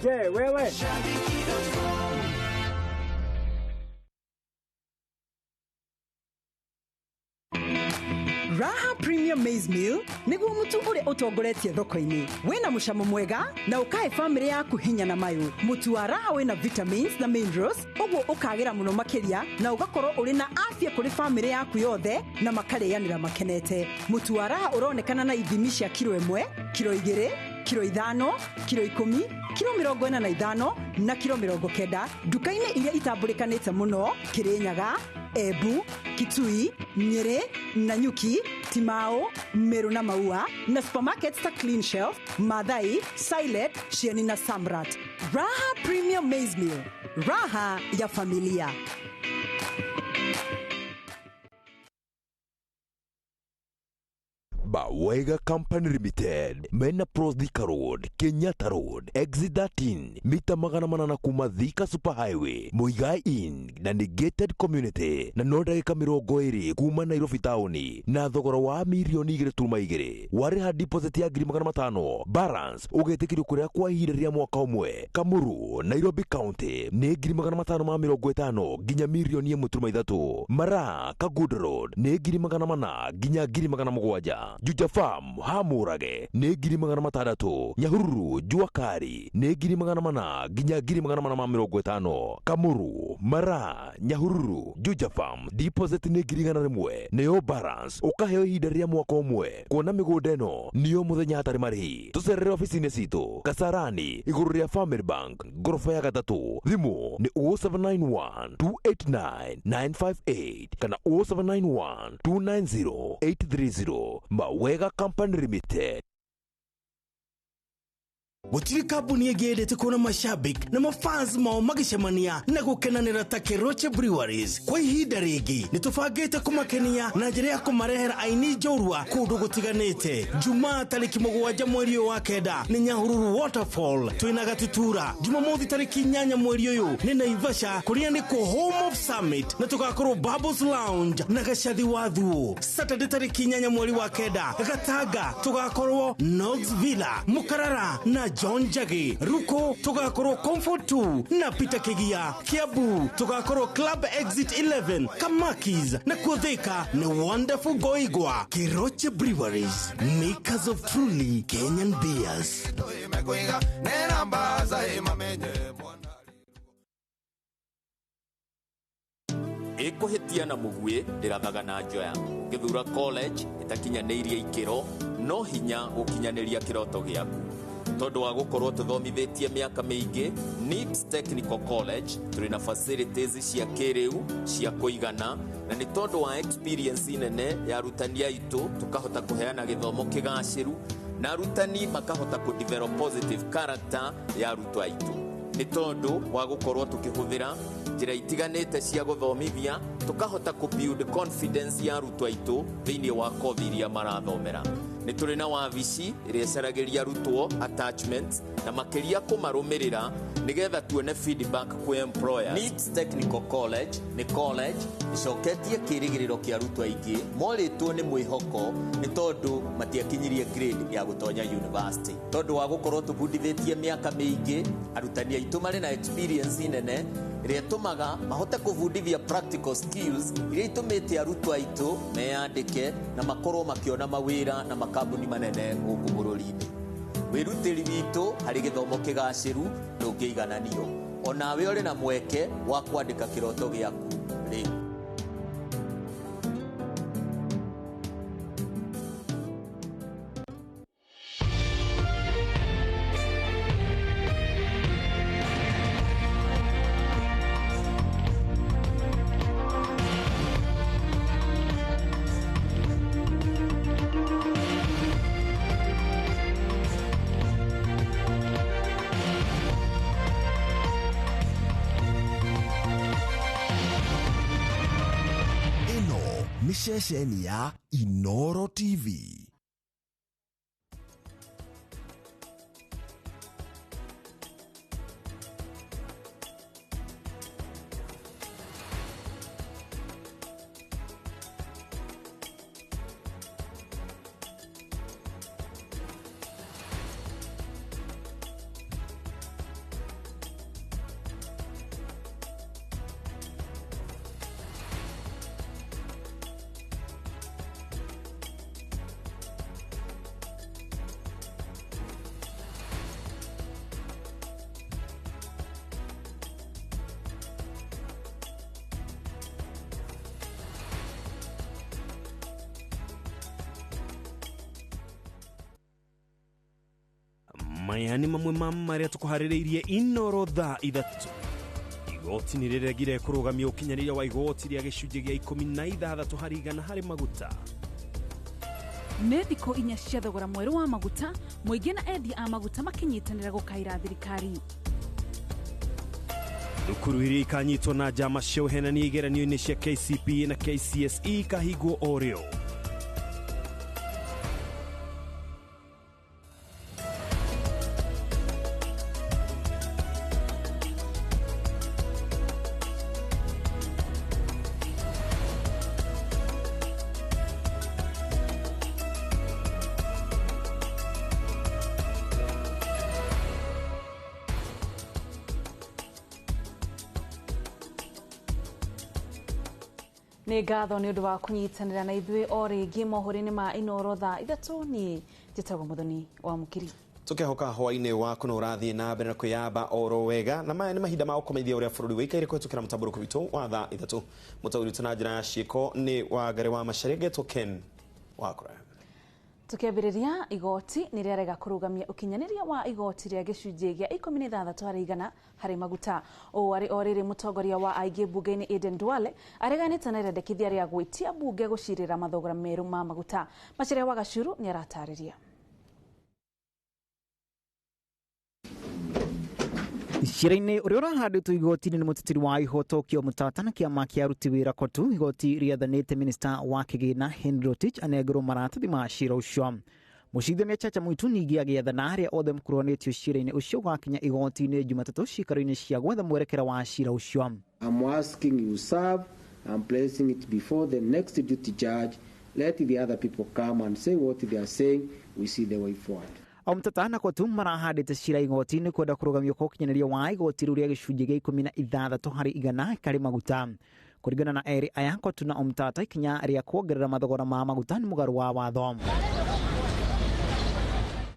Je, wewe? Raha Premium Maize Meal niguo mutu uria utongoretie thoko-ini wina mucamo mwega na ukahe family yaku hinya na mayo. Mutu wa Raha wina vitamins na minerals uguo ukagira muno makiria na ugakorwo uri na afya kuri family yaku yothe na makarianira makenete. Mutu wa Raha uronekana na ithimi cia kilo 1, kilo 2, kilo 5, kilo 10, kilo 45 na kilo 90 nduka-inĩ iria itambũrĩkanĩte mũno Kirinyaga, Embu, Kitui, Nyeri, Nanyuki, Timao, Meru na Maua na supermarkets ta Clean Shelf, Mathai, Silent, Shieni na Samrat. Raha Premium Maize Meal, raha ya familia. Bawega Company Limited mena Pros Thika Road, Kenyatta Road, Exit 13, mita 800 kuma Thika Super Highway, Muigai Inn na nĩ gated community na no ndagĩka 20 kuma Nairobi taũni na thogora wa mirioni 2.2. Warĩha deposit ya 500,000 balance ũgetĩkĩrio kũrĩa kwa ihinda rĩa mwaka ũmwe. Kamuru Nairobi County nĩ 550,000 nginya mirioni 1.3. Mara Kagudo Road nĩ 400,000 nginya 700,000. Juja Farm Hamurage nĩ 600,000. Nyahururu Jua Kali nĩ 400,000 nginya 450,000. Kamuru Mara Nyahururu Juja Farm deposit nĩ 100,000 nĩyo balance ũkaheo ihinda rĩa mwaka ũmwe. Kuona mĩgũnda ĩno nĩyo mũthenya hatarĩ marĩhi. Tũcerere ofici-inĩ citũ Kasarani igũrũ rĩa Family Bank ngoroba ya 3. Thimũ nĩ 0791 289 958 kana 0791 290 830. Mawega Company Limited. Gũtirĩ kambuni ĩngĩ yendete kuona mashabik na mafans mao magĩcemania na gũkenanĩra ta Keroche Breweries. Kwa ihinda rĩngĩ nĩ tũbangĩte kũmakenia na njĩra ya kũmarehera aini njorua kũndũ gũtiganĩte. Jumaa tarĩki 7 mweri ũyũ wa 9 nĩ Nyahururu Waterfall twĩna Gatutura. Jumamothi tarĩki 8 mweri ũyũ nĩ Naivasha kũrĩa nĩ kũ Home of Summit na tũgakorwo Bubbles Lounge na Gacathi wa Thuo. Saturday tarĩki 8 mweri wa 9 Gatanga tũgakorwo Knox Villa Mukarara na John Njagi. Ruko tugakorwo Comfort 2 na Peter Kigia. Kiambu tugakorwo Club Exit 11 Kamakis, na kuo Thika ni Wonderful Goigwa. Keroche Breweries, makers of truly Kenyan beers. Ĩkũhĩtia na mũguĩ ndĩrathaga na njoya. Ũngĩthura college ĩtakinyanĩirie ikĩro, no hinya gũkinyanĩria kĩroto gĩaku. Tondũ wa gũkorwo tũthomithĩtie mĩaka mĩingĩ, NIBS Technical College tũrĩ na facilities cia kĩrĩu cia kũigana, na nĩ tondũ wa experience nene ya arutani aitũ tũkahota kũheana gĩthomo kĩgacĩru, na arutani makahota kũ develop positive character ya arutwo aitũ. Nĩ tondũ wa gũkorwo tũkĩhũthĩra njĩra itiganĩte cia gũthomithia, tũkahota kũ build confidence ya arutwo aitũ thĩinĩ wa kothi iria marathomera. Nĩ tũrĩ na wabici ĩrĩa ĩcaragĩria arutwo attachments na makĩria kũmarũmĩrĩra nĩgetha tuone feedback kwĩ employers. NIBS Technical College nĩ college ĩcoketie kĩĩrĩgĩrĩro kĩa arutwo aingĩ morĩtwo nĩ mwĩhoko nĩ tondũ matiakinyirie grade ya gũtonya university. Tondũ wa gũkorwo tũbundithĩtie mĩaka mĩingĩ, arutani aitũ marĩ na experience nene ĩrĩa ĩtũmaga mahote kũbundithia practical skills iria itũmĩte arutwo aitũ meyandĩke na makorwo makĩona mawĩra na makambuni manene gũkũ bũrũri-inĩ. Wĩrutĩri witũ harĩ gĩthomo kĩgacĩru ndũngĩigananio. Onawe ũrĩ na mweke wa kwandĩka kĩroto gĩaku rĩu. Ceceni ya Inoro TV. Maya nĩ mamwe ma marĩa tũkũharĩrĩirie Inoro thaa 3. Igoti nĩ rĩregire kũrũgamia ũkinyanĩria wa igoti rĩa gĩcunjĩ gĩa 16 harĩ igana harĩ maguta. Nĩ thikũ 4 cia thogora mwerũ wa maguta, mũingĩ na endia a maguta makĩnyitanĩra gũkaĩra thirikari. Thukuru iria ikanyitwo na njama cia ũhenania igeranio-inĩ cia KCPE na KCSE ikahingwo o rĩo. Nĩ ngatho nĩ ũndũ wa kũnyitanĩra na ithuĩ o rĩngĩ mohoro-inĩ ma Inoro thaa 3. Niĩ njĩtagwo Mũthoni wa Mũkiri. Tukihoka hwaini waku na ũrathiĩ na mbere na kwĩyamba oro wega, na maya nĩ mahinda ma gũkũmenyithia ũrĩa bũrũri wĩikaire kũhĩtũkĩra mũtambũrũko witũ wa thaa 3. Mũtaũri witũ na njĩra ya ciĩko nĩ Wangari wa Macharia, ngetwo Ken Wakora. Tukiambĩrĩria, igoti nĩ rĩarega kũrũgamia ũkinyanĩria wa igoti rĩa gĩcunjĩ gĩa 16 harĩ igana harĩ maguta. Ũũ arĩ o rĩrĩ mũtongoria wa aingĩ mbunge-inĩ Aden Duale areganĩte na irendekithia rĩa gwĩtia mbunge gũcirĩra mathogora merũ ma maguta. Macharia wa Gacuru nĩ aratarĩria. Cira-inĩ ũrĩa ũrahandĩtwo igoti-inĩ nĩ mũteteri wa ihoto Okiya Omtatah na kĩama kĩa aruti wĩra KOTU, igoti rĩathanĩte minista wa kĩgĩna Henry Rotich anengerwo maratathi ma cira ũcio. Mũcirithania Chacha Mwitu ningĩ agĩathana arĩa othe makuruhanĩtio cira-inĩ ũcio ũgakinya igoti-inĩ Jumatatũ ciikaro-inĩ cia gwetha mwerekera wa cira ũcio. I'm asking you serve, I'm placing it before the next duty judge. Let the other people come and say what they are saying. We see the way forward. Omtata na Kotu marahandĩte cira igoti-inĩ kwenda kũrũgamio kwa ũkinyanĩria wa igoti rĩu rĩa gĩcunjĩ gĩa 16 harĩ igana karĩ maguta. Kũringana na erĩ aya, Kotu na Omtata, ikinya rĩa kuongerera mathogora ma maguta nĩ mũgarũ wa watho.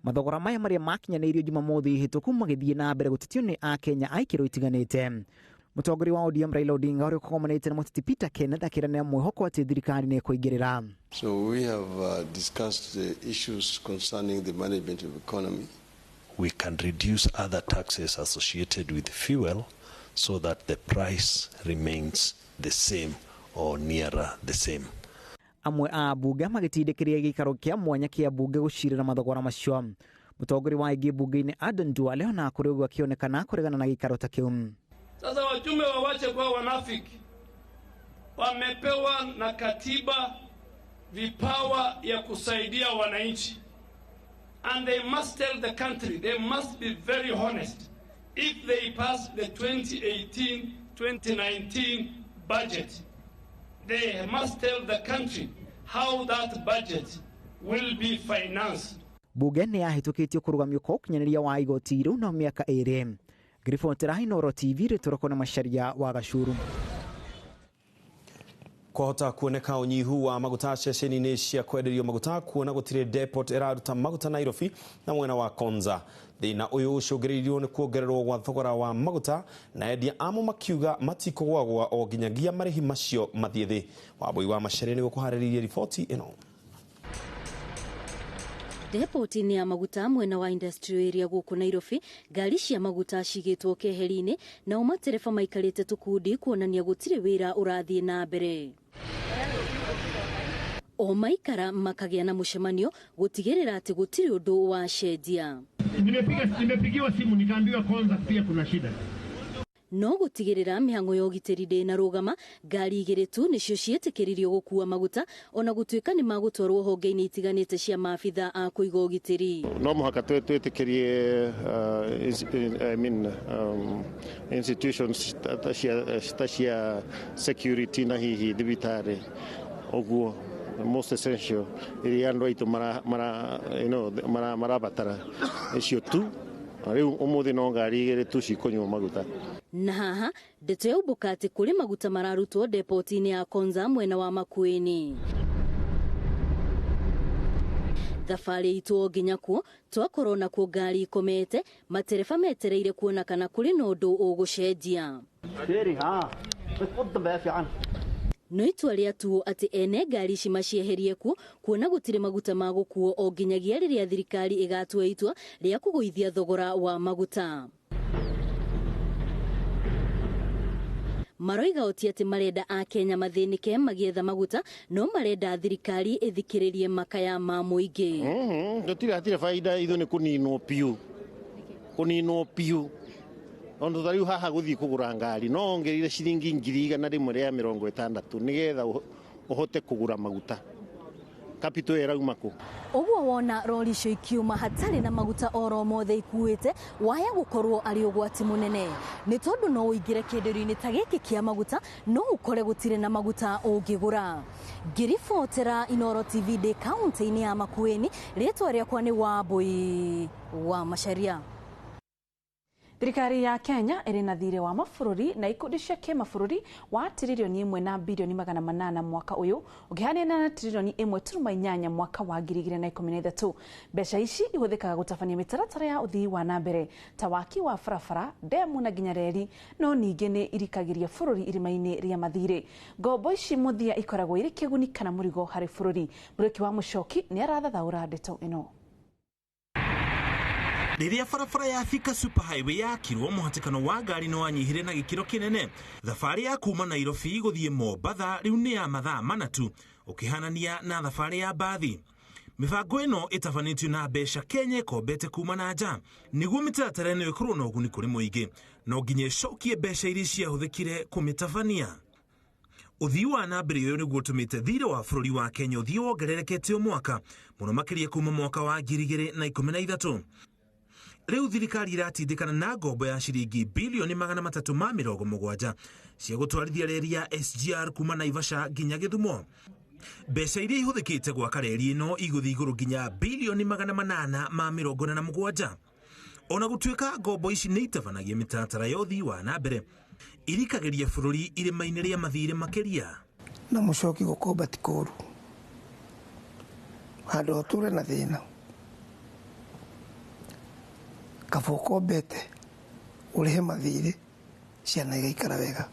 Mathogora maya marĩa makinyanĩirio Jumamothi hĩtũku magĩthiĩ na mbere gũtetio nĩ Akenya a ikĩro itiganĩte. Mũtongoria wa ODM Raila Odinga ũrĩa ũkomanĩte na mũteti Peter Kenneth akĩra mwĩhoko atĩ thirikari nĩ ĩkũingĩrĩra. So we have discussed the issues concerning the management of economy. We can reduce other taxes associated with fuel so that the price remains the same or nearer the same. Amwe a bunge magĩtindĩkĩrĩria gĩikaro kĩa mwanya kĩa bunge gũcirĩra mathogora macio. Mũtongoria wa aingĩ bunge-inĩ Aden Duale ona kũrĩ ũguo akĩonekana kũregana na gĩikaro ta kĩu. Sasa wajumbe wawache kuwa wanafiki. Wamepewa na katiba vipawa ya kusaidia wananchi. And they must tell the country, they must be very honest. If they pass the 2018-2019 budget, they must tell the country how that budget will be financed. Bunge nĩ yahĩtũkĩtio kũrũgamio kwa ũkinyanĩria wa igoti rĩu na mĩaka 2. Ngĩribotera Inooro TV rĩtũroko na Macharia wa Gacuru. Kwahota kuoneka unyihu wa maguta ceceni-inĩ cia kwenderio maguta kuona gũtirĩ depot ĩraruta maguta Nairobi na mwena wa Konza. Thĩna ũyũ ũcũngĩrĩirio nĩ kuongererwo gwa thogora wa maguta na endia amo makiuga matikũgwagwa o nginyagia marĩhi macio mathiĩ thĩ. Wambui wa Macharia nĩwe ũkũharĩrĩirie riboti ĩno. Depoti-inĩ ya maguta mwena wa industrial area gũkũ Nairobi, ngari cia maguta cigĩtwo keheri-inĩ nao matereba maikarĩte tũkundi kuonania gũtirĩ wĩra ũrathiĩ na mbere. O maikara makagĩa na mũcemanio gũtigĩrĩra atĩ gũtirĩ ũndũ wacenjia. Nimepigiwa simu nikaambiwa Konza pia kuna shida. No gũtigĩrĩra mĩhang'o ya ũgitĩri ndĩnarũgama, ngari igĩrĩ tu nĩcio ciĩtĩkĩririo gũkua maguta ona gũtuĩka nĩ magũtwarwo honge-inĩ itiganĩte cia maabitha a kũiga ũgitĩri. No mũhaka twĩtĩkĩrie institutions ta cia security na hihi thibitarĩ ũguo most essential iria andũ aitũ marabatara icio tu. Rĩu ũmũthĩ no ngari igĩrĩ tu cikũnyua maguta. Na haha ndeto yaumbũka atĩ kũrĩ maguta mararutwo depoti-inĩ ya Konza mwena wa Makueni. Thabarĩ itũ nginya kuo twakorwo nakuo ngari ikomete, matereba metereire kuona kana kũrĩ na ũndũ ũgũcenjia. No itua rĩatuo atĩ ene ngari ici macieherie kuo kuona gũtirĩ maguta ma gũkuo o nginyagia rĩrĩa thirikari ĩgatua itua rĩa kũgũithia thogora wa maguta. Maroiga oti atĩ marenda Akenya mathĩnĩke magĩetha maguta no marenda thirikari ĩthikĩrĩrie makaya ma mũingĩ. Gũtirĩ baida ithuĩ nĩ kũninwo piũ. Kũninwo piũ. Tondũ ta rĩu haha gũthiĩ kũgũra ngari no ongereire ciringi 160 nĩgetha ũhote kũgũra maguta. Capital ĩrauma kũ? Ũguo wona rori icio ikiuma hatarĩ na maguta oro mothe ikuĩte waya gũkorwo arĩ ũgwati mũnene nĩ tondũ no ũingĩre kĩenderio-inĩ ta gĩkĩ kĩa maguta no ũkore gũtirĩ na maguta ũngĩgũra. Ngĩribotera Inooro TV ndĩ kaũntĩ-inĩ ya Makueni, rĩtwa rĩakwa nĩ Wambui wa Macharia. Thirikari ya Kenya ĩrĩ na thirĩ wa mabũrũri na ikundi cia kĩmabũrũri wa tiririoni 1 na birioni 800 mwaka ũyũ ũkĩhanana na tiririoni 1.8 mwaka wa 2013. Mbeca ici ihũthĩkaga gũtabania mĩtaratara ya ũthii wa na mbere ta waki wa barabara, ndemu na nginya reri, no ningĩ nĩ irikagĩria bũrũri irima-inĩ rĩa mathirĩ. Ngombo ici mũthia ikoragwo irĩ kĩguni kana mũrigo harĩ bũrũri. Mũrĩki wa Mũcoki nĩ arathathaũra ndeto ĩno. Rĩrĩa barabara ya Thika Super Highway yakirwo, mũhatĩkano wa ngari nĩ wanyihire na gĩkĩro kĩnene. Thabarĩ ya kuma Nairobi gũthiĩ Mombatha rĩu nĩ ya mathaa 4 tu, ũkĩhanania na thabarĩ ya mbathi. Mĩbango ĩno ĩtabanĩtio na mbeca Kenya ĩkombete kuma na nja nĩguo mĩtaratara ĩno ĩkorwo na ũguni kũrĩ mũingĩ, no nginya ĩcokie mbeca iria ciahũthĩkire kũmĩtabania. Ũthii wa na mbere ũyũ nĩguo ũtũmĩte thirĩ wa bũrũri wa Kenya ũthiĩ wongererekete o mwaka, mũno makĩria kuma mwaka wa 2013. Rĩu thirikari iratindĩkana na ngombo ya ciringi bilioni 370 cia gũtwarithia reri ya SGR kuma Naivasha nginya Gĩthumo. Mbeca iria ihũthĩkĩte gwaka reri ĩno igũthiĩ igũrũ nginya bilioni 847. Ona gũtuĩka ngombo ici nĩ itabanagia mĩtaratara ya ũthii wa na mbere, irikagĩria bũrũri irĩma-inĩ rĩa mathirĩ makĩria. Na mũcoki gũkomba ti kũũru, handũ ũtũre na thĩna kaba ũkombete ũrĩhe mathirĩ ciana igaikara wega.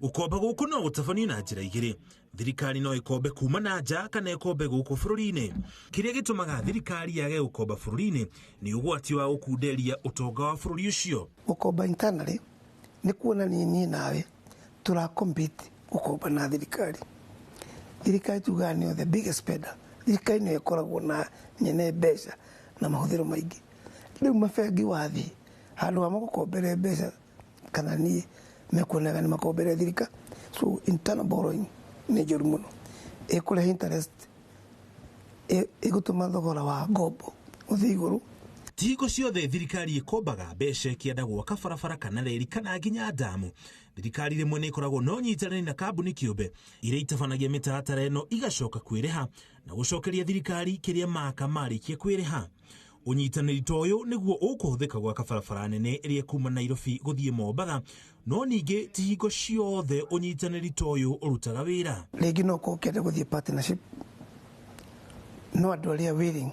Gũkomba gũkũ no gũtabanio na njĩra igĩrĩ. Thirikari no ĩkombe kuma na nja kana ĩkombe gũkũ bũrũri-inĩ. Kĩrĩa gĩtũmaga thirikari yage gũkomba bũrũri-inĩ nĩ ũgwati wa gũkunderia ũtonga wa bũrũri ũcio. Gũkomba internally nĩ kuonania niĩ nawe tũra compete gũkomba na thirikari. Thirikari tugaga nĩyo the biggest spender. Thirikari nĩyo ĩkoragwo na nyene mbeca na mahũthĩro maingĩ. Rĩu mabengi wathiĩ handũ ha magũkombere mbeca kana niĩ mekuonaga nĩ makombere thirikari. So internal borrowing nĩ njũru mũno, ĩkũrehe interest, ĩgũtũma thogora wa ngombo ũthiĩ igũrũ. Ti hingo ciothe thirikari ĩkombaga mbeca ĩkĩenda gwaka barabara kana reri kana nginya ndamu. Thirikari rĩmwe nĩ ĩkoragwo na ũnyitanĩri na kambuni kĩũmbe iria itabanagia mĩtaratara ĩno igacoka kwĩrĩha na gũcokeria thirikari kĩrĩa maka marĩkia kwĩrĩha. Ũnyitanĩri ta ũyũ nĩguo ũkũhũthĩka gwaka barabara nene ĩrĩa kuma Nairobi gũthiĩ Mombatha, no ningĩ ti hingo ciothe ũnyitanĩri ta ũyũ ũrutaga wĩra. Rĩngĩ no ũkorwo ũkĩenda gũthiĩ partnership, no andũ arĩa willing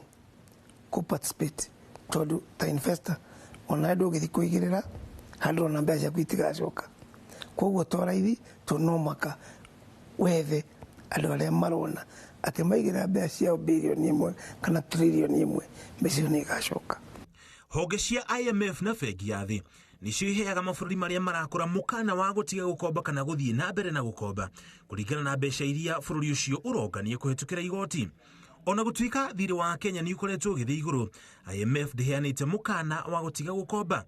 kũ participate, tondũ ta investor ona ndũngĩthiĩ kũigĩrĩra handũ ona mbeca ciaku itigacoka. Koguo to raithi to no mũhaka wethe andũ arĩa marona atĩ maigĩrĩra mbeca ciao bilioni 1 kana trilioni 1 mbeca icio nĩ igacoka. Honge cia IMF na bengi ya thĩ nĩcio iheaga mabũrũri marĩa marakũra mũkana wa gũtiga gũkomba kana gũthiĩ na mbere na gũkomba kũringana na mbeca iria bũrũri ũcio ũrongania kũhĩtũkĩra igoti. Ona gũtuĩka thirĩ wa Kenya nĩ ũkoretwo ũgĩthiĩ igũrũ, IMF ndĩheanĩte mũkana wa gũtiga gũkomba.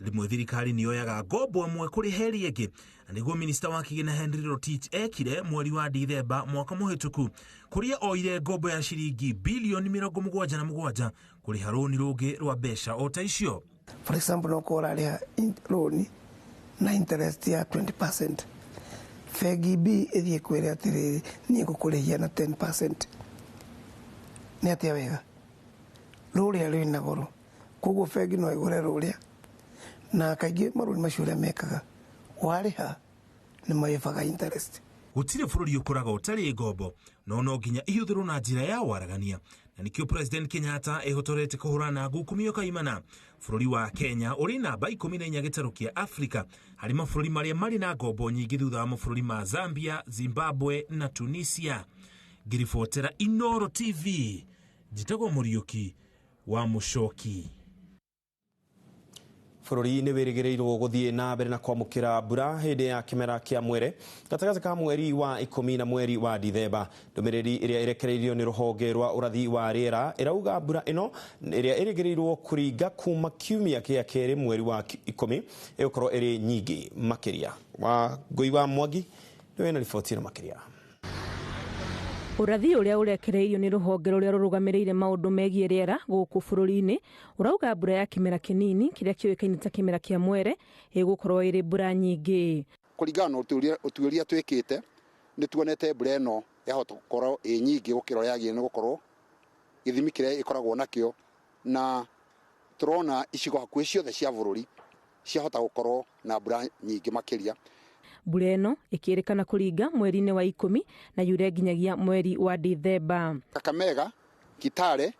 Rĩmwe thirikari nĩ yoyaga ngombo ĩmwe kũrĩha ĩrĩa ĩngĩ, na nĩguo minista wa kĩgĩna Henry Rotich ekire mweri wa Dithemba mwaka mũhĩtũku, kũrĩa oire ngombo ya ciringi bilioni 77 kũrĩha rũni rũngĩ rwa mbeca o ta icio. For example, no ũkorwo ũrarĩha rũni na interest ya 20%, bengi B ĩthiĩ kwĩre atĩrĩrĩ, niĩ ngũkũrĩhia na 10%. Nĩ atĩa wega rũrĩa rwĩna goro, koguo bengi no ĩgũre rũrĩa, na kaingĩ marũni macio ũrĩa mekaga warĩha nĩ marĩbaga interest. Gũtirĩ bũrũri ũkũraga ũtarĩ ngombo, no no nginya ihũthĩrwo na njĩra ya waragania, na nĩkĩo President Kenyatta ehotorete kũhũrana na ngukumio kaimana. Bũrũri wa Kenya ũrĩ namba 14 gĩtarũ kĩa Afrika harĩ mabũrũri marĩa marĩ na ngombo nyingĩ thutha wa mabũrũri ma Zambia, Zimbabwe na Tunisia. Ngĩribotera Inooro TV, njĩtagwo Mũriũki wa Mũcoki. Bũrũri nĩ wĩrĩgĩrĩirwo gũthiĩ na mbere na kwamũkĩra mbura hĩndĩ ya kĩmera kĩa mwere gatagatĩ ka mweri wa 10 na mweri wa Dithemba. Ndũmĩrĩri ĩrĩa ĩrekereirio nĩ rũhonge rwa ũrathi wa rĩera ĩrauga mbura ĩno ĩrĩa ĩrĩgĩrĩirwo kũringa kuma kiumia kĩa kerĩ mweri wa 10 ĩgũkorwo ĩrĩ nyingĩ makĩria. Wa Ngũi wa Mwangi nĩwe wĩna riboti ĩno makĩria. Ũrathi ũrĩa ũrekereirio nĩ rũhonge rũrĩa rũrũgamĩrĩire maũndũ megiĩ rĩera gũkũ bũrũri-inĩ ũrauga mbura ya kĩmera kĩnini kĩrĩa kĩũĩkaine ta kĩmera kĩa mwere ĩgũkorwo ĩrĩ mbura nyingĩ. Kũringana na ũtuĩria twĩkĩte nĩ tuonete mbura ĩno yahota gũkorwo ĩ nyingĩ gũkĩra ũrĩa yagĩrĩire nĩ gũkorwo gĩthimi kĩrĩa ĩkoragwo nakĩo, na tũrona icigo hakuhĩ ciothe cia bũrũri ciahota gũkorwo na mbura nyingĩ makĩria. Mbura ĩno ĩkĩrĩkana kũringa mweri-inĩ wa 10 na yure nginyagia mweri wa Dithemba. Kakamega, Kitale,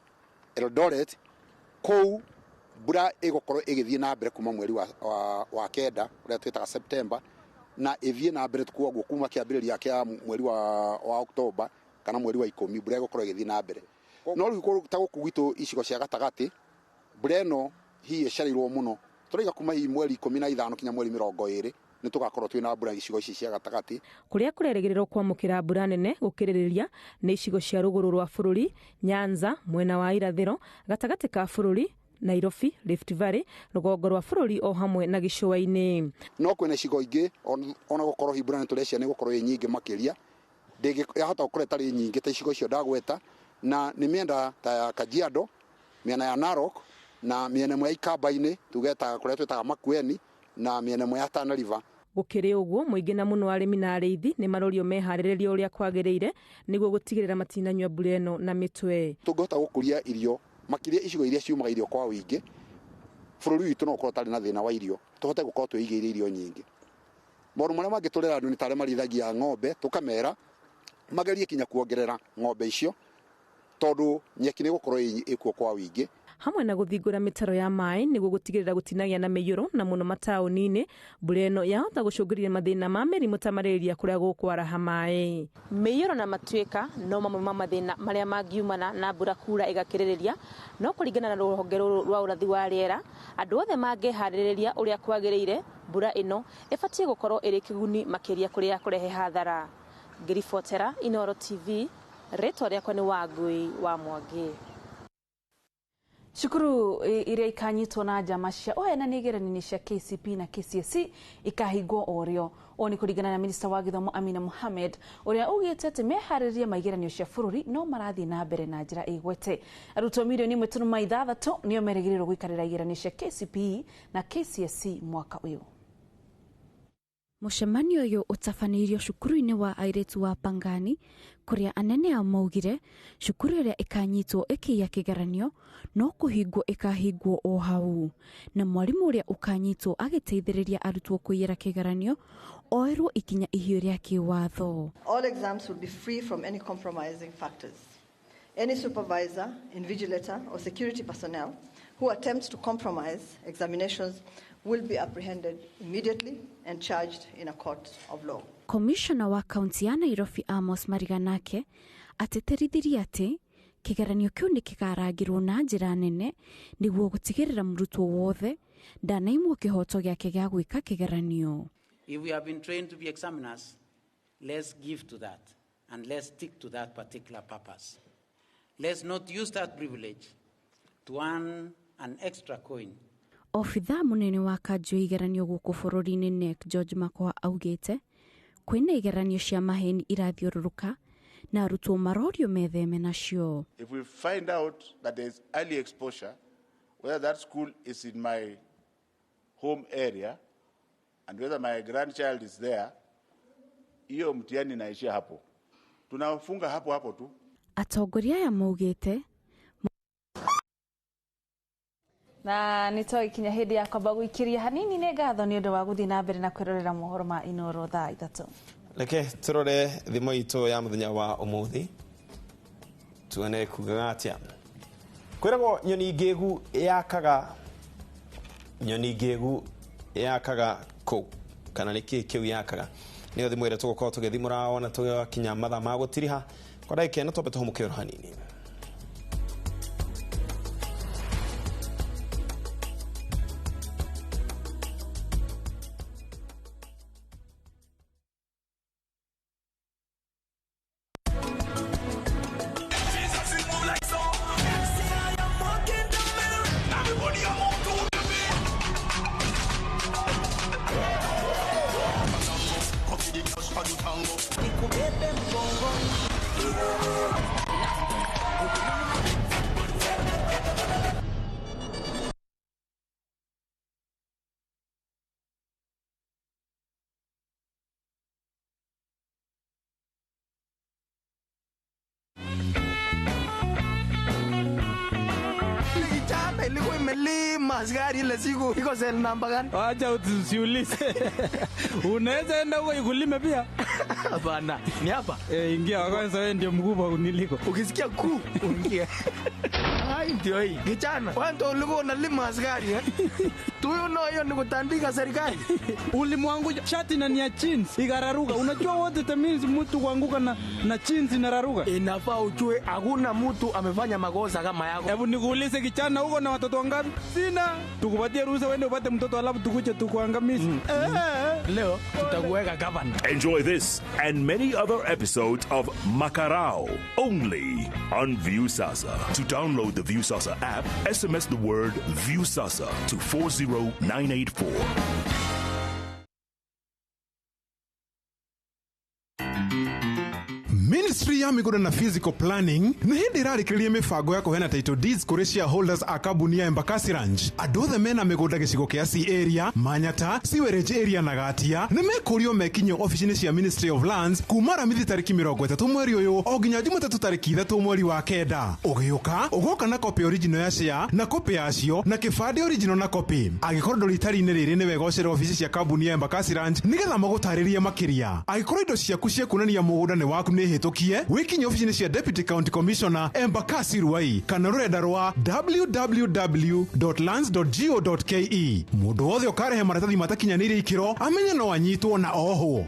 Eldoret, kũu mbura ĩgũkorwo ĩgĩthiĩ na mbere kuma mweri wa 9 ũrĩa twĩtaga September, na ĩthiĩ na mbere koguo kuma kĩambĩrĩria kĩa mweri wa Oktoba kana mweri wa 10 mbura ĩgũkorwo ĩgĩthiĩ na mbere. No rĩu ta gũkũ gwitũ icigo cia gatagatĩ mbura ĩno hihi ĩcereirwo mũno, tũraiga kuma hihi mweri 15 kinya mweri 20 nĩ tũgakorwo twĩna mbura icigo ici cia gatagatĩ. Kũrĩa kũrerĩgĩrĩrwo kwamũkĩra mbura nene gũkĩrĩrĩria nĩ icigo cia rũgũrũ rwa bũrũri, Nyanza, mwena wa irathĩro, gatagatĩ ka bũrũri, Nairobi, Rift Valley, rũgongo rwa bũrũri o hamwe na gĩcũa-inĩ. No kwĩna icigo ingĩ ona gũkorwo hihi mbura nĩ tũrecia nĩ gũkorwo ĩ nyingĩ makĩria, yahota gũkorwo ĩtarĩ nyingĩ ta icigo icio ndagweta, na nĩ mĩena ta ya Kajiado, mĩena ya Narok na mĩena ĩmwe ya Ikamba-inĩ tuge ta kũrĩa twĩtaga Makueni na mĩena ĩmwe ya Tana River. Gũkĩrĩ ũguo, mũingĩ na mũno arĩmi na arĩithi nĩ marorio meharĩrĩrie ũrĩa kwagĩrĩire nĩguo gũtigĩrĩra matinanyua mbura ĩno na mĩtwe. Tũngĩhota gũkũria irio makĩria icigo iria ciumaga irio kwa ũingĩ, bũrũri witũ no ũkorwo ũtarĩ na thĩna wa irio, tũhote gũkorwo twĩigĩire irio nyingĩ. Maũndũ marĩa mangĩ tũrera andũ nĩ ta arĩa marĩithagia ng'ombe, tũkamera magerie kinya kuongerera ng'ombe icio tondũ nyeki nĩ ĩgũkorwo ĩkuo kwa ũingĩ. Hamwe na gũthingũra mĩtaro ya maĩ nĩguo gũtigĩrĩra gũtinagĩa na mĩiyũro na mũno mataũni-inĩ, mbura ĩno yahota gũcũngĩrĩria mathĩna ma mĩrimũ ta malaria kũrĩa gũkwaraha maĩ. Mĩiyũro na matuĩka no mamwe ma mathĩna marĩa mangiumana na mbura kura ĩgakĩrĩrĩria, no kũringana na rũhonge rũrũ rwa ũrathi wa rĩera, andũ othe mangĩharĩrĩria ũrĩa kwagĩrĩire, mbura ĩno ĩbatiĩ gũkorwo ĩrĩ kĩguni makĩria kũrĩa kũrehe hathara. Ngĩribotera Inooro TV, rĩtwa rĩakwa nĩ Wangui wa Mwangi. Cukuru iria ikanyitwo na njama cia ũheanani igeranio-inĩ cia KCPE na KCSE ikahingwo o rĩo. Ũũ nĩ kũringana na minista wa gĩthomo Amina Mohamed ũrĩa ugĩte atĩ meharĩrĩria ma igeranio cia bũrũri no marathiĩ na mbere na njĩra ĩgwete. Arutwo milioni 1.6 nĩo merĩgĩrĩirwo gũikarĩra igeranio cia KCPE na KCSE mwaka ũyũ. Mũcemanio ũyũ ũtabanĩirio cukuru-inĩ wa airĩtu wa Pangani kũrĩa anene ao maugire cukuru ĩrĩa ĩkanyitwo ĩkĩiya kĩgeranio no kũhingwo ĩkahingwo o hau, na mwarimũ ũrĩa ũkanyitwo agĩteithĩrĩria arutwo kũiyĩra kĩgeranio oerwo ikinya ihiũ rĩa kĩwatho. All exams will be free from any compromising factors. Any supervisor, invigilator or security personnel who attempts to compromise examinations will be apprehended immediately and charged in a court of law. Commissioner wa kaunti ya Nairobi Amos Mariganake atĩtĩrithirie atĩ kĩgeranio kĩu nĩ kĩkarangĩrwo na njĩra nene nĩguo gũtigĩrĩra mũrutwo wothe ndanaimwo kĩhoto gĩake gĩa gwĩka kĩgeranio. If we have been trained to be examiners, let's give to that and let's stick to that particular purpose. Let's not use that privilege to earn an extra coin. Obithaa mũnene wa kanjũ ya igeranio gũkũ bũrũri-inĩ NEC George Makoha augĩte kwĩna igeranio cia maheni irathiũrũrũka na arutwo marorio metheme nacio. If we find out that there is early exposure, whether that school is in my home area and whether my grandchild is there, hiyo mtihani inaishia hapo. Tunafunga hapo hapo tu. Atongoria aya maugĩte na nĩ twagikinya hĩndĩ ya kwamba gũikĩria hanini. Nĩ ngatho nĩ ũndũ wa gũthiĩ na mbere na kwĩrorera mohoro ma Inooro thaa 3. Reke tũrore thimo itũ ya mũthenya wa ũmũthĩ tuone kugaga atĩa. Kwĩragwo nyoni ngĩgu yakaga, nyoni ngĩgu yakaga kũ, kana nĩ kĩĩ kĩu yakaga? Nĩyo thimo ĩrĩa tũgũkorwo tũgĩthimũra ona tũgakinya mathaa ma gũtiriha kwa ndagĩka ĩno. Twambe tũhũmũke oro hanini. Ilikuwa imelima askari ile siku iko sel namba gani? Acha usiulize. Unaweza enda huko ikulime pia? Hapana, ni hapa. Ingia kwanza, wewe ndio mkubwa uniliko. Ukisikia ku uingie. Ai ndio hii. Kijana, wewe ulikuwa unalima askari eh? Tuyo no hiyo ni kutandika serikali. Ulimwangu shati na ni ya jeans ikararuka. Unajua what it means mtu kuanguka na jeans inararuka? Inafaa ujue hakuna mtu amefanya makosa kama yako. Hebu nikuulize kijana, uko na watoto wangapi? Sina. Tukupatie ruhusa uende upate mtoto alafu tukuje tukuangamize. Leo tutakuweka governor. Enjoy this and many other episodes of Makarao only on Viusasa. To download the Viusasa app, SMS the word Viusasa to 40984. Ministry ya mĩgũnda na physical planning nĩ hĩndĩ ĩrarĩkĩrĩria mĩbango ya kũheana title deeds kũrĩ shareholders a kambuni ya Embakasi Ranch. Andũ othe mena mĩgũnda gĩcigo kĩa C area, Manyata, Sewerage area na Gatia nĩ mekũrio mekinye ofici-inĩ cia Ministry of Lands kuma Aramithi tarĩki 30 mweri ũyũ o nginya Jumatatũ tarĩki 3 mweri wa 9. Ũgĩũka ũgoka na copy original ya share na copy yacio na kĩbandĩ original na copy. Angĩkorwo ndũrĩ itari-inĩ rĩrĩ nĩ wega ũcere ofici cia kambuni ya Embakasi Ranch nĩgetha magũtarĩrie makĩria. Angĩkorwo indo ciaku cia kuonania mũgũnda nĩ waku nĩ hĩtũkie, wĩkinye ofici-inĩ cia Deputy County Commissioner Embakasi Ruai kana rũrenda rwa www.lands.go.ke. Mũndũ wothe ũkarehe maratathi matakinyanĩire ikĩro amenye no anyitwo na ohwo.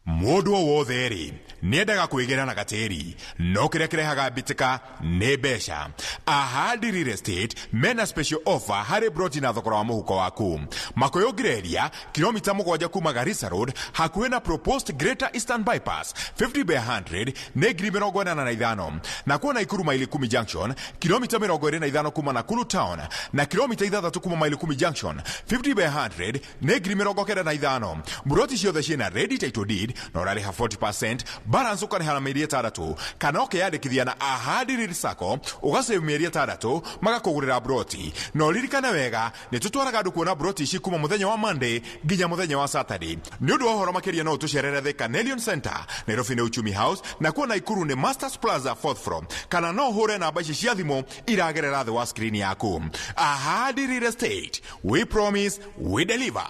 Mũndũ o wothe rĩ nĩendaga kwĩgĩra na gatĩri no kĩrĩa kĩrehaga mbĩtĩka nĩ mbeca. Ahadi Real Estate mena special offer harĩ broti na thogora wa mũhuko waku. Makũyũ Ngireria kilomita 7 kuma Garissa Road hakuhĩ na proposed Greater Eastern Bypass 50 by 100 nĩ ngiri 85, na kuo Naikuru maili 10 Junction kilomita 25 kuma Nakuru Town na kilomita 6 kuma maili 10 Junction 50 by 100 nĩ ngiri 95. Broti ciothe ciĩna ready title deed na ũrarĩha 40% balance ũkarĩha na mĩeri 6 kana ũkeyandĩkithia na Ahadi Real Sacco ũgasave mĩeri 6 magakũgũrĩra broti. Na ũririkane wega nĩ tũtwaraga andũ kuona broti ici kuma mũthenya wa Monday nginya mũthenya wa Saturday. Nĩ ũndũ wa ũhoro makĩria no ũtũcerere The Carnelian Center, Nairobi nĩ Uchumi House, na kuo Naikuru nĩ Masters Plaza 4th floor, kana no ũhũre namba ici cia thimũ iragerera thĩ wa screen yaku. Ahadi Real Estate, we promise, we deliver.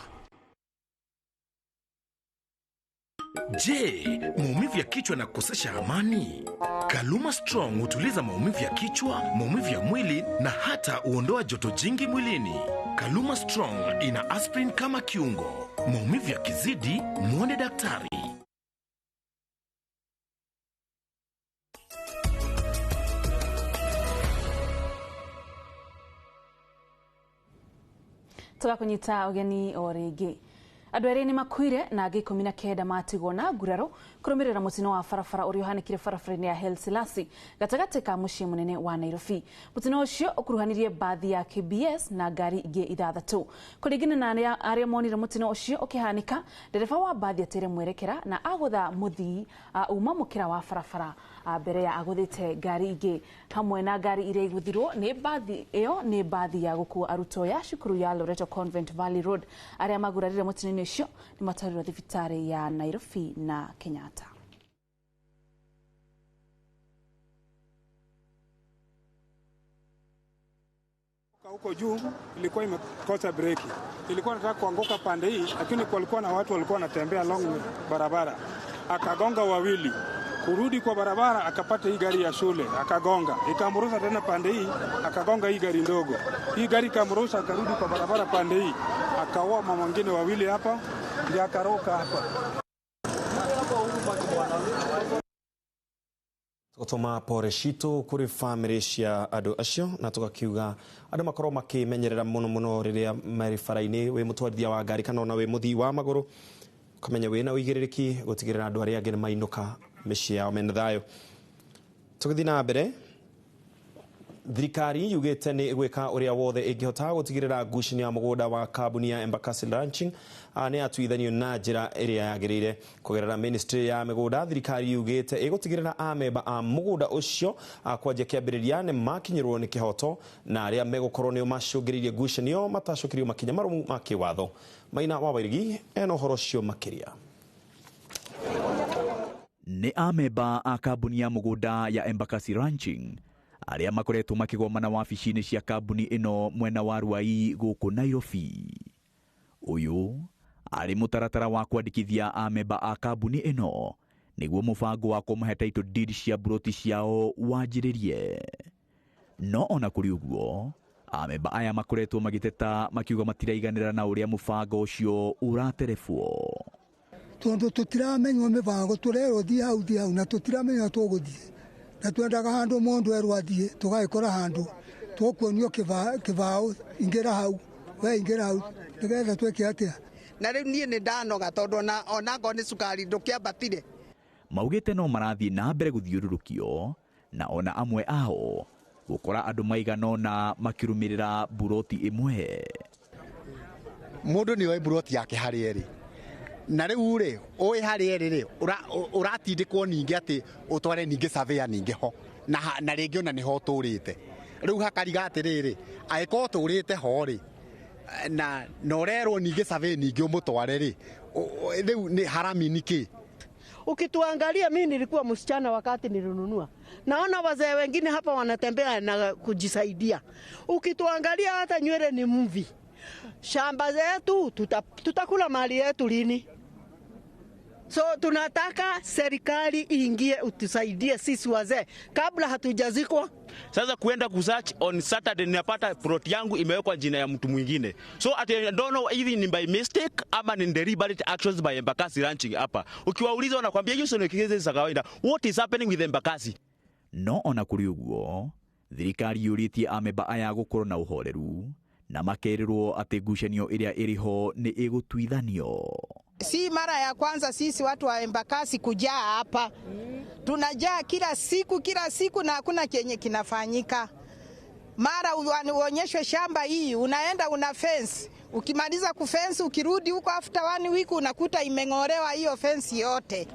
Je, maumivu ya kichwa na kukosesha amani? Kaluma Strong hutuliza maumivu ya kichwa, maumivu ya mwili na hata huondoa joto jingi mwilini. Kaluma Strong ina aspirin kama kiungo. Maumivu yakizidi, muone daktari. Tũgakũnyita ũgeni o rĩngĩ. Andũ erĩ nĩmakuire na angĩ 19 matigwo na nguraro kũrũmĩrĩra mũtino wa barabara ũrĩa ũhanĩkire barabara-inĩ ya Haile Selassie gatagatĩ ka mũciĩ mũnene wa Nairobi. Mũtino ũcio ũkuruhanirie mbathi ya KBS na ngari ingĩ 6. Kũringana na arĩa monire mũtino ũcio ũkĩhanĩka, ndereba wa mbathi ateire mwerekera na agũtha mũthii uma mũkĩra wa barabara mbere ya agũthĩte ngari ingĩ. Hamwe na ngari iria igũthirwo nĩ mbathi ĩyo nĩ mbathi ya gũkua arutwo ya cukuru ya Loreto Convent Valley Road. Arĩa magurarire mũtino-inĩ ũcio nĩ matwarirwo thibitarĩ ya Nairobi na Kenyatta. Huko juu ilikuwa imekosa breki, ilikuwa nataka kuanguka pande hii, lakini kulikuwa na watu walikuwa wanatembea along barabara, akagonga wawili. Kurudi kwa barabara akapata hii gari ya shule akagonga, ikamrusa tena pande hii, akagonga hii gari ndogo, hii gari ikamrusa, akarudi kwa barabara pande hii, akaua mama wengine wawili hapa, ndio akaroka hapa. Tũgatũma pore citũ kũrĩ bamĩrĩ cia andũ acio na tũgakiuga andũ makorwo makĩmenyerera mũno mũno rĩrĩa marĩ bara-inĩ, wĩ mũtwarithia wa ngari kana ona wĩ mũthii wa magũrũ, ũkamenya wĩna ũigĩrĩrĩki gũtigĩrĩra andũ arĩa angĩ nĩ mainũka mĩciĩ yao mena thayũ. Tũgĩthiĩ na mbere, thirikari yugĩte nĩ ĩgwĩka ũrĩa wothe ĩngĩhota gũtigĩrĩra ngucanio ya mũgũnda wa kambuni ya Embakasi Ranching nĩ yatuithanio na njĩra ĩrĩa yagĩrĩire. Kũgerera ministry ya mĩgũnda, thirikari yugĩte ĩgũtigĩrĩra amemba a mũgũnda ũcio kwanjia kĩambĩrĩria nĩ makinyĩrwo nĩ kĩhoto na arĩa megũkorwo nĩo macũngĩrĩirie ngucanio matacũkĩrio makinya marũmu ma kĩwatho. Maina wa Wairigi ena ũhoro ũcio makĩria. Nĩ amemba a kambuni ya mũgũnda ya Embakasi Ranching arĩa makoretwo makĩgomana wabici-inĩ cia kambuni ĩno mwena wa Ruai gũkũ Nairobi. Ũyũ arĩ mũtaratara wa kwandĩkithia amemba a kambuni ĩno nĩguo mũbango wa kũmahe title deed cia buroti ciao wanjĩrĩrie. No ona kũrĩ ũguo, amemba aya makoretwo magĩteta makiuga matiraiganĩra na ũrĩa mũbango ũcio ũraterebwo. Tondũ tũtiramenywo mĩbango, tũrerwo thiĩ hau thiĩ hau na tũtiramenya tũgũthiĩ, na twendaga handũ mũndũ erwo athiĩ tũgagĩkora handũ tũkuonio kĩbaũ, ingĩra hau we ingĩra hau, nĩgetha twĩke atĩa. Na rĩu niĩ nĩ ndanoga tondũ ona ngorwo nĩ cukari ndũkĩambatire. Maugĩte no marathiĩ na mbere gũthiũrũrũkio na ona amwe ao gũkora andũ maigana ũna makĩrũmĩrĩra buroti ĩmwe. Mũndũ nĩ oĩ mburoti yake harĩa ĩrĩ, na rĩu rĩ ũĩ harĩa ĩrĩ rĩ, ũratindĩkwo ningĩ atĩ ũtware ningĩ surveyor ningĩ ho na rĩngĩ ona nĩho ũtũrĩte. Rĩu hakariga atĩrĩrĩ, angĩkorwo ũtũrĩte ho rĩ, na ũrerwo ningĩ survey ningĩ ũmũtware rĩ, rĩu nĩ harami nĩ kĩ? Ukituangalia, mimi nilikuwa msichana wakati nilinunua. Naona wazee wengine hapa wanatembea na kujisaidia. Ukituangalia hata nywele ni mvi. Shamba zetu tutakula mali yetu lini? So tunataka serikali iingie utusaidie sisi wazee kabla hatujazikwa. Sasa kuenda kusearch on Saturday ninapata plot yangu imewekwa jina ya mtu mwingine. So at I don't know if ni by mistake ama ni deliberate actions by Embakasi Ranching hapa. Ukiwauliza wanakuambia hiyo sio kesi za kawaida. What is happening with Embakasi? No ona kũrĩ ũguo, thirikari yũrĩtie amemba aya gũkorwo na ũhoreru na makerĩrwo atĩ ngucanio ĩrĩa ĩrĩ ho nĩ ĩgũtuithanio. Si mara ya kwanza sisi watu wa Embakasi kujaa hapa. Tunajaa kila siku kila siku na hakuna kenye kinafanyika. Mara uonyeshwe shamba hii, unaenda una fence. Ukimaliza kufence ukirudi huko after 1 week unakuta imeng'olewa hiyo fence yote.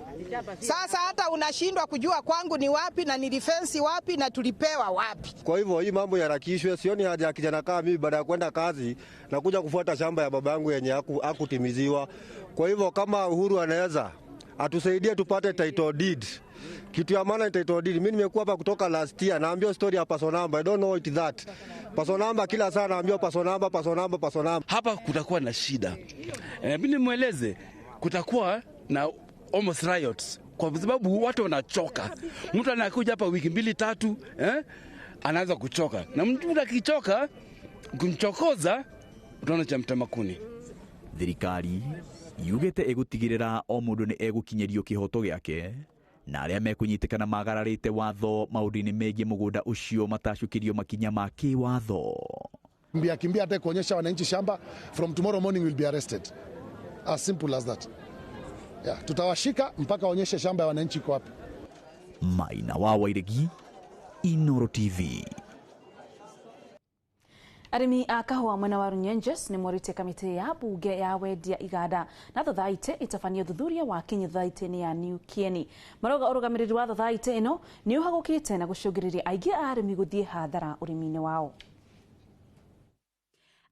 Sasa hata unashindwa kujua kwangu ni wapi na nilifence wapi na tulipewa wapi. Kwa hivyo hii mambo yaharakishwe, sioni haja ya kijana kama mimi baada ya kwenda kazi na kuja kufuata shamba ya baba yangu yenye hakutimiziwa. Kwa hivyo kama Uhuru anaweza atusaidie tupate title deed. Kitu ya maana ni title deed. Mimi nimekuwa hapa kutoka last year, naambiwa story ya person number. I don't know it that. Person number kila saa naambiwa person number, person number, person number. Hapa kutakuwa na shida. Mimi nimueleze kutakuwa na almost riots kwa sababu watu wanachoka. Mtu anakuja hapa wiki 2 3, anaanza kuchoka. Na mtu akichoka kumchokoza utaona cha mtamakuni. Thirikari yugĩte ĩgũtigĩrĩra o mũndũ nĩ egũkinyĩrio kĩhoto gĩake na arĩa mekũnyitĩkana magararĩte watho maũndũ-inĩ megiĩ mũgũnda ũcio matacũkĩrio makinya ma kĩwatho. Kimbia kimbia hata kuonyesha wananchi shamba, from tomorrow morning will be arrested. As simple as that. Yeah, tutawashika mpaka waonyeshe shamba ya wananchi iko wapi. Maina wa Wairegi, Inoro TV. Arĩmi a kahũa mwena wa Runyenjes nĩ morĩtie kamĩtĩ ya bunge ya wendia iganda na thothaitĩ ĩtabanie ũthuthuria wa kinyi thothaitĩ-inĩ ya New Kieni. Marauga ũrũgamĩrĩri wa thothaitĩ ĩno nĩ ũhagũkĩte na gũcũngĩrĩria aingĩ a arĩmi gũthiĩ hathara ũrĩmi-inĩ wao.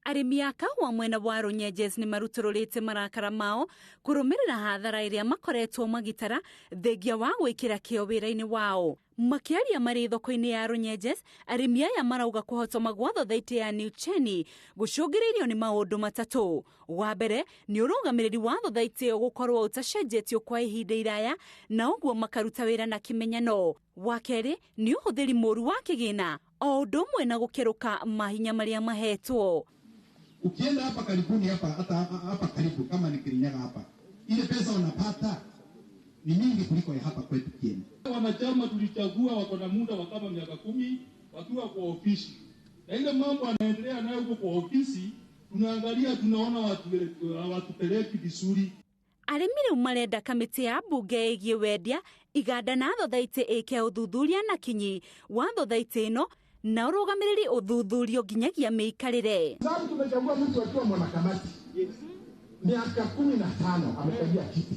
Arĩmi a kahũa mwena wa Runyenjes nĩ marutũrũrĩte marakara mao kũrũmĩrĩra hathara ĩrĩa makoretwo magĩtara thengia wa gwĩkĩra kĩo wĩra-inĩ wao. Makĩaria marĩ thoko-inĩ ya Runyenjes, arĩmi aya marauga kũhotoma gwa thothaitĩ ya New Kieni gũcũngĩrĩirio nĩ maũndũ matatũ. Wa mbere nĩ ũrũgamĩrĩri wa thothaitĩ ĩyo gũkorwo ũtacenjetio kwa ihinda iraya na ũguo makaruta wĩra na kĩmenyano. Wa kerĩ nĩ ũhũthĩri mũru wa kĩgĩna o ũndũ ũmwe na gũkerũka mahinya marĩa mahetwo. Ukienda hapa karibuni hapa hata hapa karibu kama ni Kirinyaga hapa, ile pesa unapata ni mingi kuliko ya hapa kwetu Kieni. Wanachama tulichagua wako na muda wa kama miaka 10 wakiwa kwa ofisi, na ile mambo yanaendelea nayo huko kwa ofisi, tunaangalia tunaona watupeleki vizuri. Arĩmi rĩu marenda kamĩtĩ ya bunge ĩgiĩ wendia iganda na thothaitĩ ĩke ũthuthuria na kinyi wa thothaitĩ ĩno na ũrũgamĩrĩri ũthuthurio nginyagia mĩikarĩre. Sababu tumechagua mtu akiwa mwanakamati miaka 15 amekalia kiti,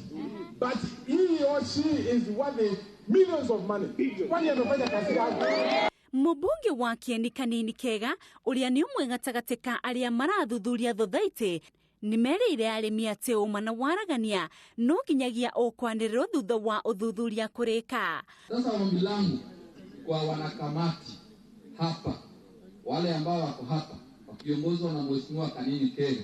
but he or she is worth millions of money. Kwani amefanya kazi yake? Mũmbunge wa Kieni Kanini Kega ũrĩa nĩ ũmwe gatagatĩ ka arĩa marathuthuria thothaitĩ nĩ merĩire arĩmi atĩ ũma na waragania no nginyagia ũkwanĩrĩrwo thutha wa ũthuthuria kũrĩka. Sasa ombi langu kwa wanakamati hapa, wale ambao wako hapa wakiongozwa na Mheshimiwa Kanini Kega,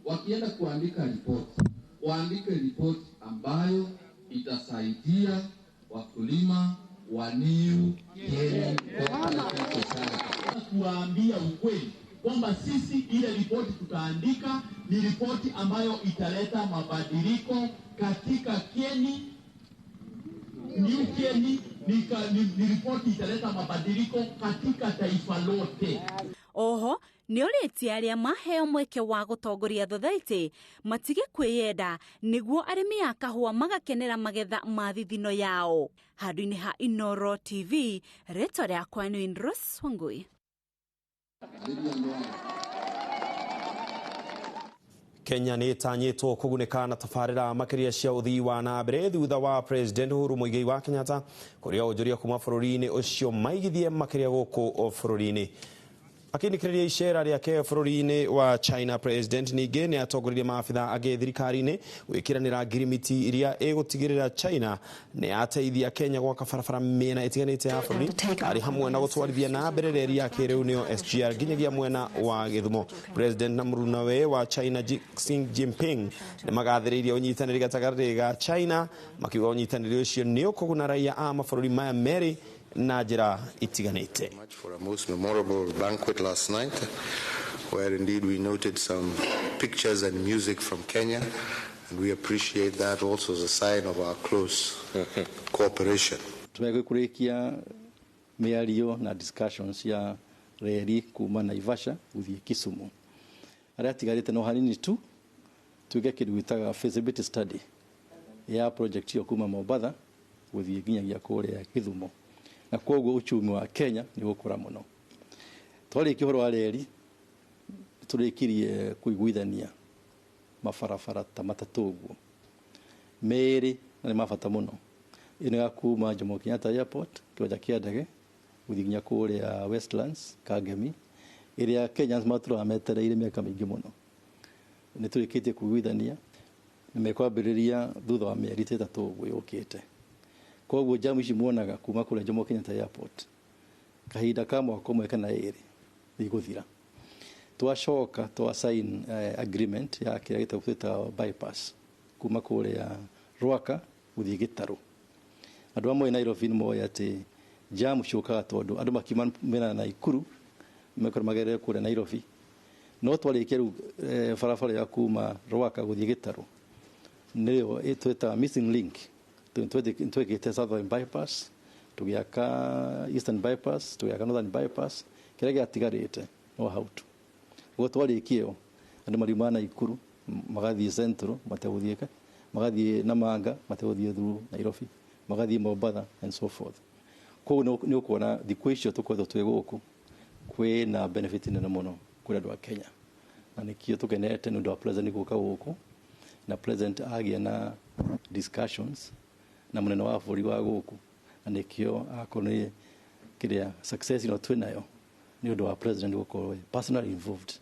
wakienda kuandika ripoti, waandike ripoti ambayo itasaidia wakulima wa New Kieni Cooperative Society. Kuwaambia ukweli kwamba sisi ile ripoti tutaandika ni ripoti ambayo italeta mabadiliko katika Kieni, New Kieni, ni ripoti italeta mabadiliko katika taifa lote. Oho nĩ ũrĩtie arĩa maheo mweke wa gũtongoria thothaitĩ matige kwĩyenda nĩguo arĩmi a kahũa magakenera magetha ma thithino yao. Handũ-inĩ ha Inoro TV, rĩtwa rĩakwa nĩ Rose Wangui. Kenya nĩ ĩtanyĩtwo kũgunĩka na tabarĩra makĩria cia ũthii wa na mbere thutha wa President Uhuru Muigai wa Kenyatta kũrĩa onjoria kuma bũrũri-inĩ ũcio maigithie makĩria gũkũ bũrũri-inĩ. Akĩnĩkĩrĩria icera rĩake bũrũri-inĩ wa China, President ningĩ nĩ atongoririe maabitha angĩ thirikari-inĩ gwĩkĩranĩra ngirimiti iria ĩgũtigĩrĩra China nĩ yateithia Kenya gwaka barabara mĩena ĩtiganĩte ya bũrũri arĩ hamwe na gũtwarithia na mbere reri ya kĩrĩu nĩyo SGR nginyagia mwena wa Gĩthumo. President na mũrunawe wa China Xi Jinping nĩ magathĩrĩirie ũnyitanĩri gatagatĩ ga China makiuga ũnyitanĩri ũcio nĩ ũkũguna raia a mabũrũri maya merĩ na njĩra itiganĩte. For a most memorable banquet last night, where indeed we noted some pictures and music from Kenya, and we appreciate that also as a sign of our close cooperation. Tumegũkũrĩkia mĩario na discussions ya reri kuma Naivasha gũthiĩ Kisumu. Arĩa atigarĩte no hanini tu tuge kĩndũ gĩtaga feasibility study ya project ĩyo kuma Mombatha gũthiĩ nginyagia kũrĩa Gĩthumo, na koguo uchumi wa Kenya nĩ ũgũkũra mũno. Twarĩkia ũhoro wa reri tũrĩkirie kũiguithania mabarabara ta matatũ ũguo merĩ, na nĩ ma bata mũno. Ĩno ya kuma Jomo Kenyatta Airport kĩwanja kĩa ndege gũthiĩ nginya kũrĩa Westlands Kangemi, ĩrĩa Kenyans matũraga metereire mĩaka mĩingĩ mũno. Nĩ tũrĩkĩtie kũiguithania na mekwambĩrĩria thutha wa mĩeri ta ĩtatũ ũguo yũkĩte. Koguo jamu ici muonaga kuma kũrĩa Jomo Kenyatta Airport kahinda ka mwaka ũmwe kana ĩrĩ igũthira. Twacoka twa sign agreement ya kĩrĩa gĩtagwo twĩtaga bypass kuma kũrĩa Rwaka gũthiĩ Gĩtarũ. Andũ amwe Nairobi nĩ moĩ atĩ jamu ciũkaga tondũ andũ makiuma mĩena ya Naikuru mekorwo magerere kũrĩa Nairobi, no twarĩkia rĩu barabara ya kuma Rwaka gũthiĩ Gĩtarũ nĩyo twĩtaga missing link. Twekĩte Southern bypass, tũgĩaka Eastern bypass, tũgĩaka Northern bypass, kĩrĩa gĩatigarĩte no hau tu. Ũguo twarĩkia ĩyo andũ mariuma Naikuru magathiĩ Central mategũthiĩka, magathiĩ Namanga mategũthiĩ through Nairobi, magathiĩ Mombatha and so forth. Koguo nĩ ũkuona thikũ icio tũkoretwo twĩ gũkũ kwĩna benefit nene mũno kũrĩ andũ a Kenya, na nĩkĩo tũkenete nĩ ũndũ wa president gũka gũkũ, na president agĩa na discussions na mũnene wa bũrũri wa gũkũ, na nĩkĩo akorwo nĩ kĩrĩa success ĩno twĩ nayo nĩ ũndũ wa president gũkorwo personally involved.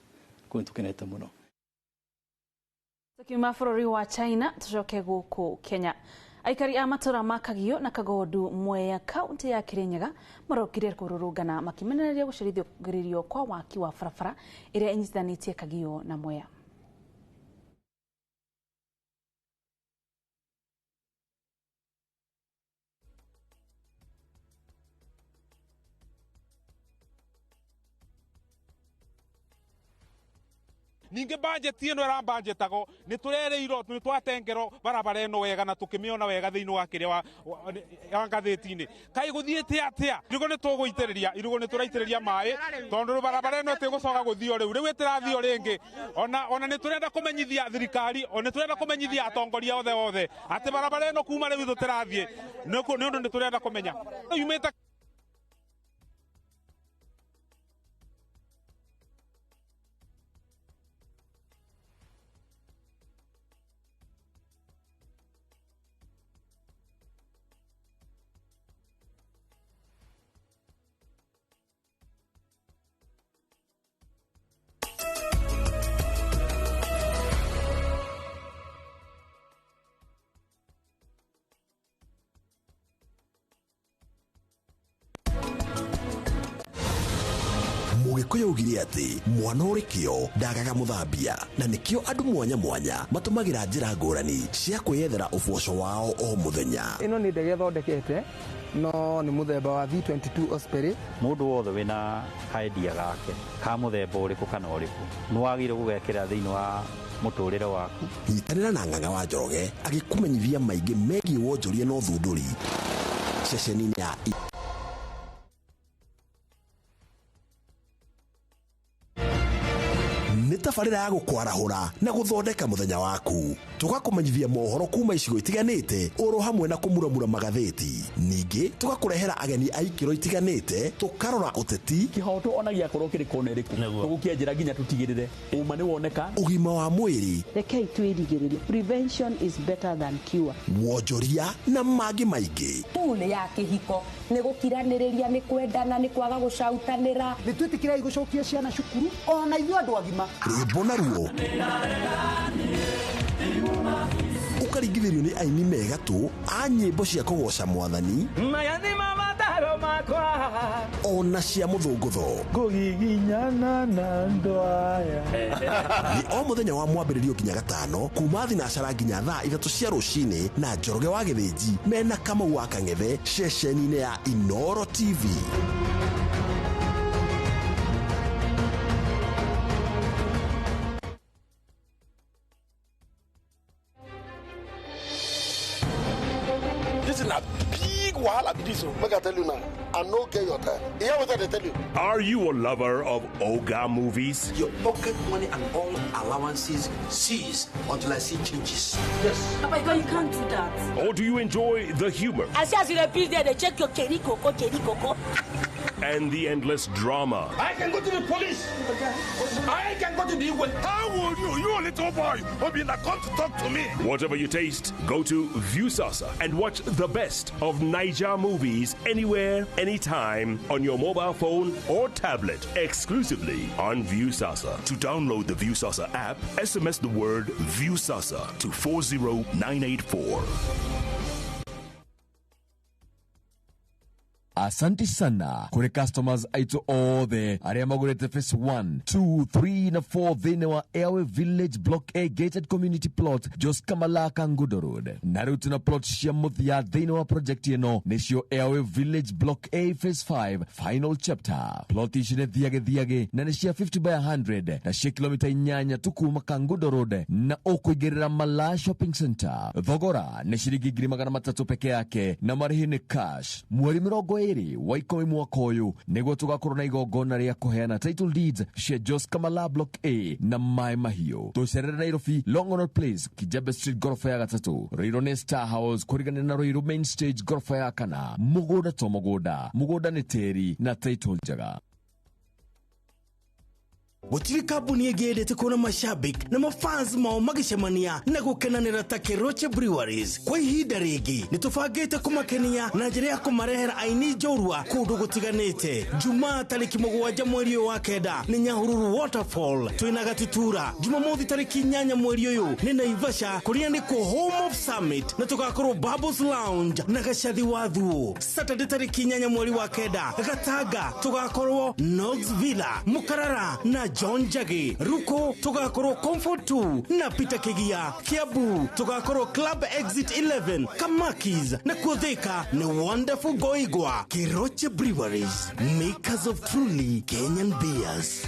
Koguo nĩ tũkenete mũno. Tukiuma bũrũri wa China tucoke gũkũ Kenya. Aikari a matũra ma Kagio na Kagondu Mwea kaunti ya Kirinyaga marokire kũrũrũngana makĩmenereria gũcerithĩrio kwa waki wa barabara ĩrĩa ĩnyitithanĩtie Kagio na Mwea. Ningĩ budget ĩno ĩrabanjetago nĩ tũrereirwo nĩ twatengerwo barabara ĩno wega na tũkĩmĩona wega thĩinĩ wa kĩrĩa wa ngathĩti-inĩ. Kaĩ gũthiĩte atĩa? Irigũ nĩ tũgũitĩrĩria, irigũ nĩ tũraitĩrĩria maĩ tondũ barabara ĩno ĩtĩgũcoka gũthio rĩu, rĩu ĩtĩrathio rĩngĩ. Ona nĩ tũrenda kũmenyithia thirikari, ona nĩ tũrenda kũmenyithia atongoria othe othe atĩ barabara ĩno kuma rĩu tũtĩrathiĩ, nĩ ũndũ nĩ tũrenda kũmenya yumĩte. Mũgĩkũyũ augire atĩ mwana ũrĩ kĩo ndagaga mũthambia, na nĩkĩo andũ mwanya mwanya matũmagĩra njĩra ngũrani cia kwĩyethera ũboco wao o mũthenya. Ĩno nĩ ndege ĩthondekete no nĩ mũthemba wa V22 Osprey. Mũndũ wothe wĩna idea gake ka mũthemba ũrĩkũ kana ũrĩkũ nĩ wagĩrĩirwo gũgekĩra thĩinĩ wa mũtũrĩre waku. Nyitanĩra na Ng'ang'a wa Njoroge agĩkũmenyithia maingĩ megiĩ wonjoria na ũthundũri ceceni-inĩ ya nĩ Tabarĩra ya gũkwarahũra na gũthondeka mũthenya waku. Tũgakũmenyithia mohoro kuma icigo itiganĩte oro hamwe na kũmuramura magathĩti. Ningĩ tũgakũrehera ageni a ikĩro itiganĩte, tũkarora ũteti, Kĩhoto ona gĩakorwo kĩrĩ kona ĩrĩkũ, tũgũkĩenjera nginya tũtigĩrĩre ũma nĩ woneka. Ũgima wa mwĩrĩ, Rekei twĩrigĩrĩrie, prevention is better than cure. Wonjoria na mangĩ maingĩ. Tool ya kĩhiko nĩ gũkiranĩrĩria, nĩ kwendana, nĩ kwaga gũcautanĩra. Nĩ twĩtĩkĩrai gũcokia ciana cukuru ona ithuĩ andũ agima. Rwĩmbo naruo ũkaringithĩrio nĩ aini megatũ a nyĩmbo cia kũgoca mwathani Maya nĩ mabataro makwa ona cia mũthũngũtho. Kũgiginyana na andũ aya. Nĩ o mũthenya wa mwambĩrĩrio nginya gatano kuma thinacara nginya thaa 3 cia rũcinĩ na Njoroge wa Gĩthĩnji mena Kamau wa Kang'ethe ceceni-inĩ ya Inoro TV. This is a big wahala be this o. Make I tell you now, I no get your time. You hear what I dey tell you? Are you a lover of Oga movies? Your pocket money and all allowances cease until I see changes. Yes. Papa, God, you can't do that. Or do you enjoy the humor I see as you dey pee there, they check your keri koko, keri koko. and the endless drama? I can go to the police. I can go to the Igwe. How will you, you little boy, Obinna, come to talk to me? Whatever you taste, go to Viusasa and watch the best of Niger movies anywhere, anytime on your mobile phone or tablet, exclusively on Viusasa. To download the Viusasa app, SMS the word Viusasa to 40984. Asanti sana kuri customers aitũ othe arĩa magũrĩte phase 1 2 3 na 4 thĩinĩ wa Airway Village Block A gated community plot Jos Kamalaka Ngudo Road. Na rĩu tuna plot cia mũthia thĩinĩ wa project ĩno nĩcio Airway Village Block A phase 5 final chapter. Plot ici nĩ thiagĩ thiagĩ na nĩ cia 50 by 100 na cia kilomita 8 tu kuma Kangundo Road na ũkũingĩrĩra Malaa Shopping Center. Thogora nĩ ciringi 300,000 peke yake na marĩhi nĩ cash. Mweri 20 wa 10 mwaka ũyũ nĩguo tũgakorwo na igongona rĩa kũheana title deeds cia Jos Kamala Block A na Mai Mahiũ. Tũcerere Nairobi, Longonot Place, Kijabe Street gorofa ya gatatũ, Ruiru nĩ Star House kũrigania na Ruiru Main Stage gorofa ya kana. Mũgũnda to mũgũnda, mũgũnda nĩ tĩri na title njega. Gũtirĩ kambuni ĩngĩ yendete kuona mashabik na mafans mao magĩcemania na gũkenanĩra ta Keroche Breweries. Kwa ihinda rĩngĩ nĩ tũbangĩte kũmakenia na njĩra ya kũmarehera aini njorua kũndũ gũtiganĩte. Jumaa tarĩki 7 mweri ũyũ wa 9 nĩ Nyahururu Waterfall twĩna Gatutura. Jumamothi tarĩki 8 mweri ũyũ nĩ Naivasha kũrĩa nĩkuo Home of Summit na tũgakorwo Bubbles Lounge na Gacathi wa Thuo. Saturday tarĩki 8 mweri wa 9 Gatanga tũgakorwo Knox Villa Mukarara na John Njagi. Ruko tugakorwo Comfort 2 na Peter Kigia. Kiambu tugakorwo Club Exit 11 Kamakis na Kuthika ni Wonderful Goigwa. Keroche Breweries, makers of truly Kenyan beers.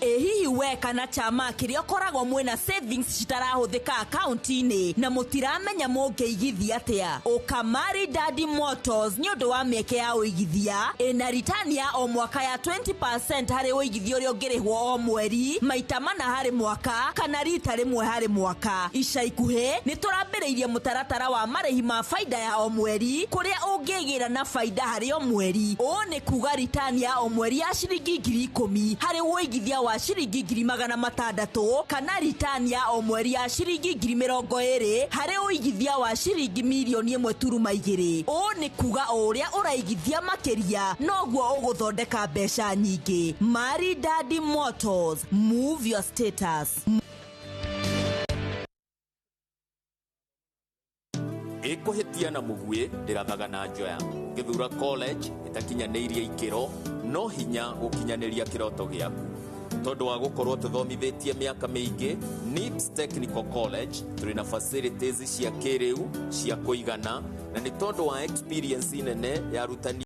Ĩ hihi we kana chama kĩrĩa ũkoragwo mwĩna savings citarahũthĩka akaunti-inĩ na mũtiramenya mũngĩigithia atĩa? Ũka Maridadi Motors nĩ ũndũ wa mĩeke ya ũigithia ĩna ritani ya o mwaka ya 20% harĩ ũigithia ũrĩa ũngĩrĩhwo o mweri maita mana harĩ mwaka kana rita rĩmwe harĩ mwaka. Ica ikuhĩ nĩ tũrambĩrĩirie mũtaratara wa marĩhi ma baida ya o mweri kũrĩa ũngĩgĩra na baida harĩ o mweri. Ũũ nĩ kuga ritani ya o mweri ya ciringi 10,000 harĩ ũigithia wa ciringi 600,000 kana ritani ya o mweri ya ciringi 20,000 harĩ ũigithia wa ciringi 1.2 million. Ũũ nĩ kuga o ũrĩa ũraigithia makĩria noguo ũgũthondeka mbeca nyingĩ. Maridadi Motors, move your status. Ĩkũhĩtia na mũguĩ ndĩrathaga na njoya. Ũngĩthura college ĩtakinyanĩirie ikĩro no hinya gũkinyanĩria kĩroto gĩaku. Tondũ wa gũkorwo tũthomithĩtie mĩaka mĩingĩ, NIBS Technical College tũrĩ na facilities cia kĩrĩu cia kũigana na nĩ tondũ wa experience nene ya arutani.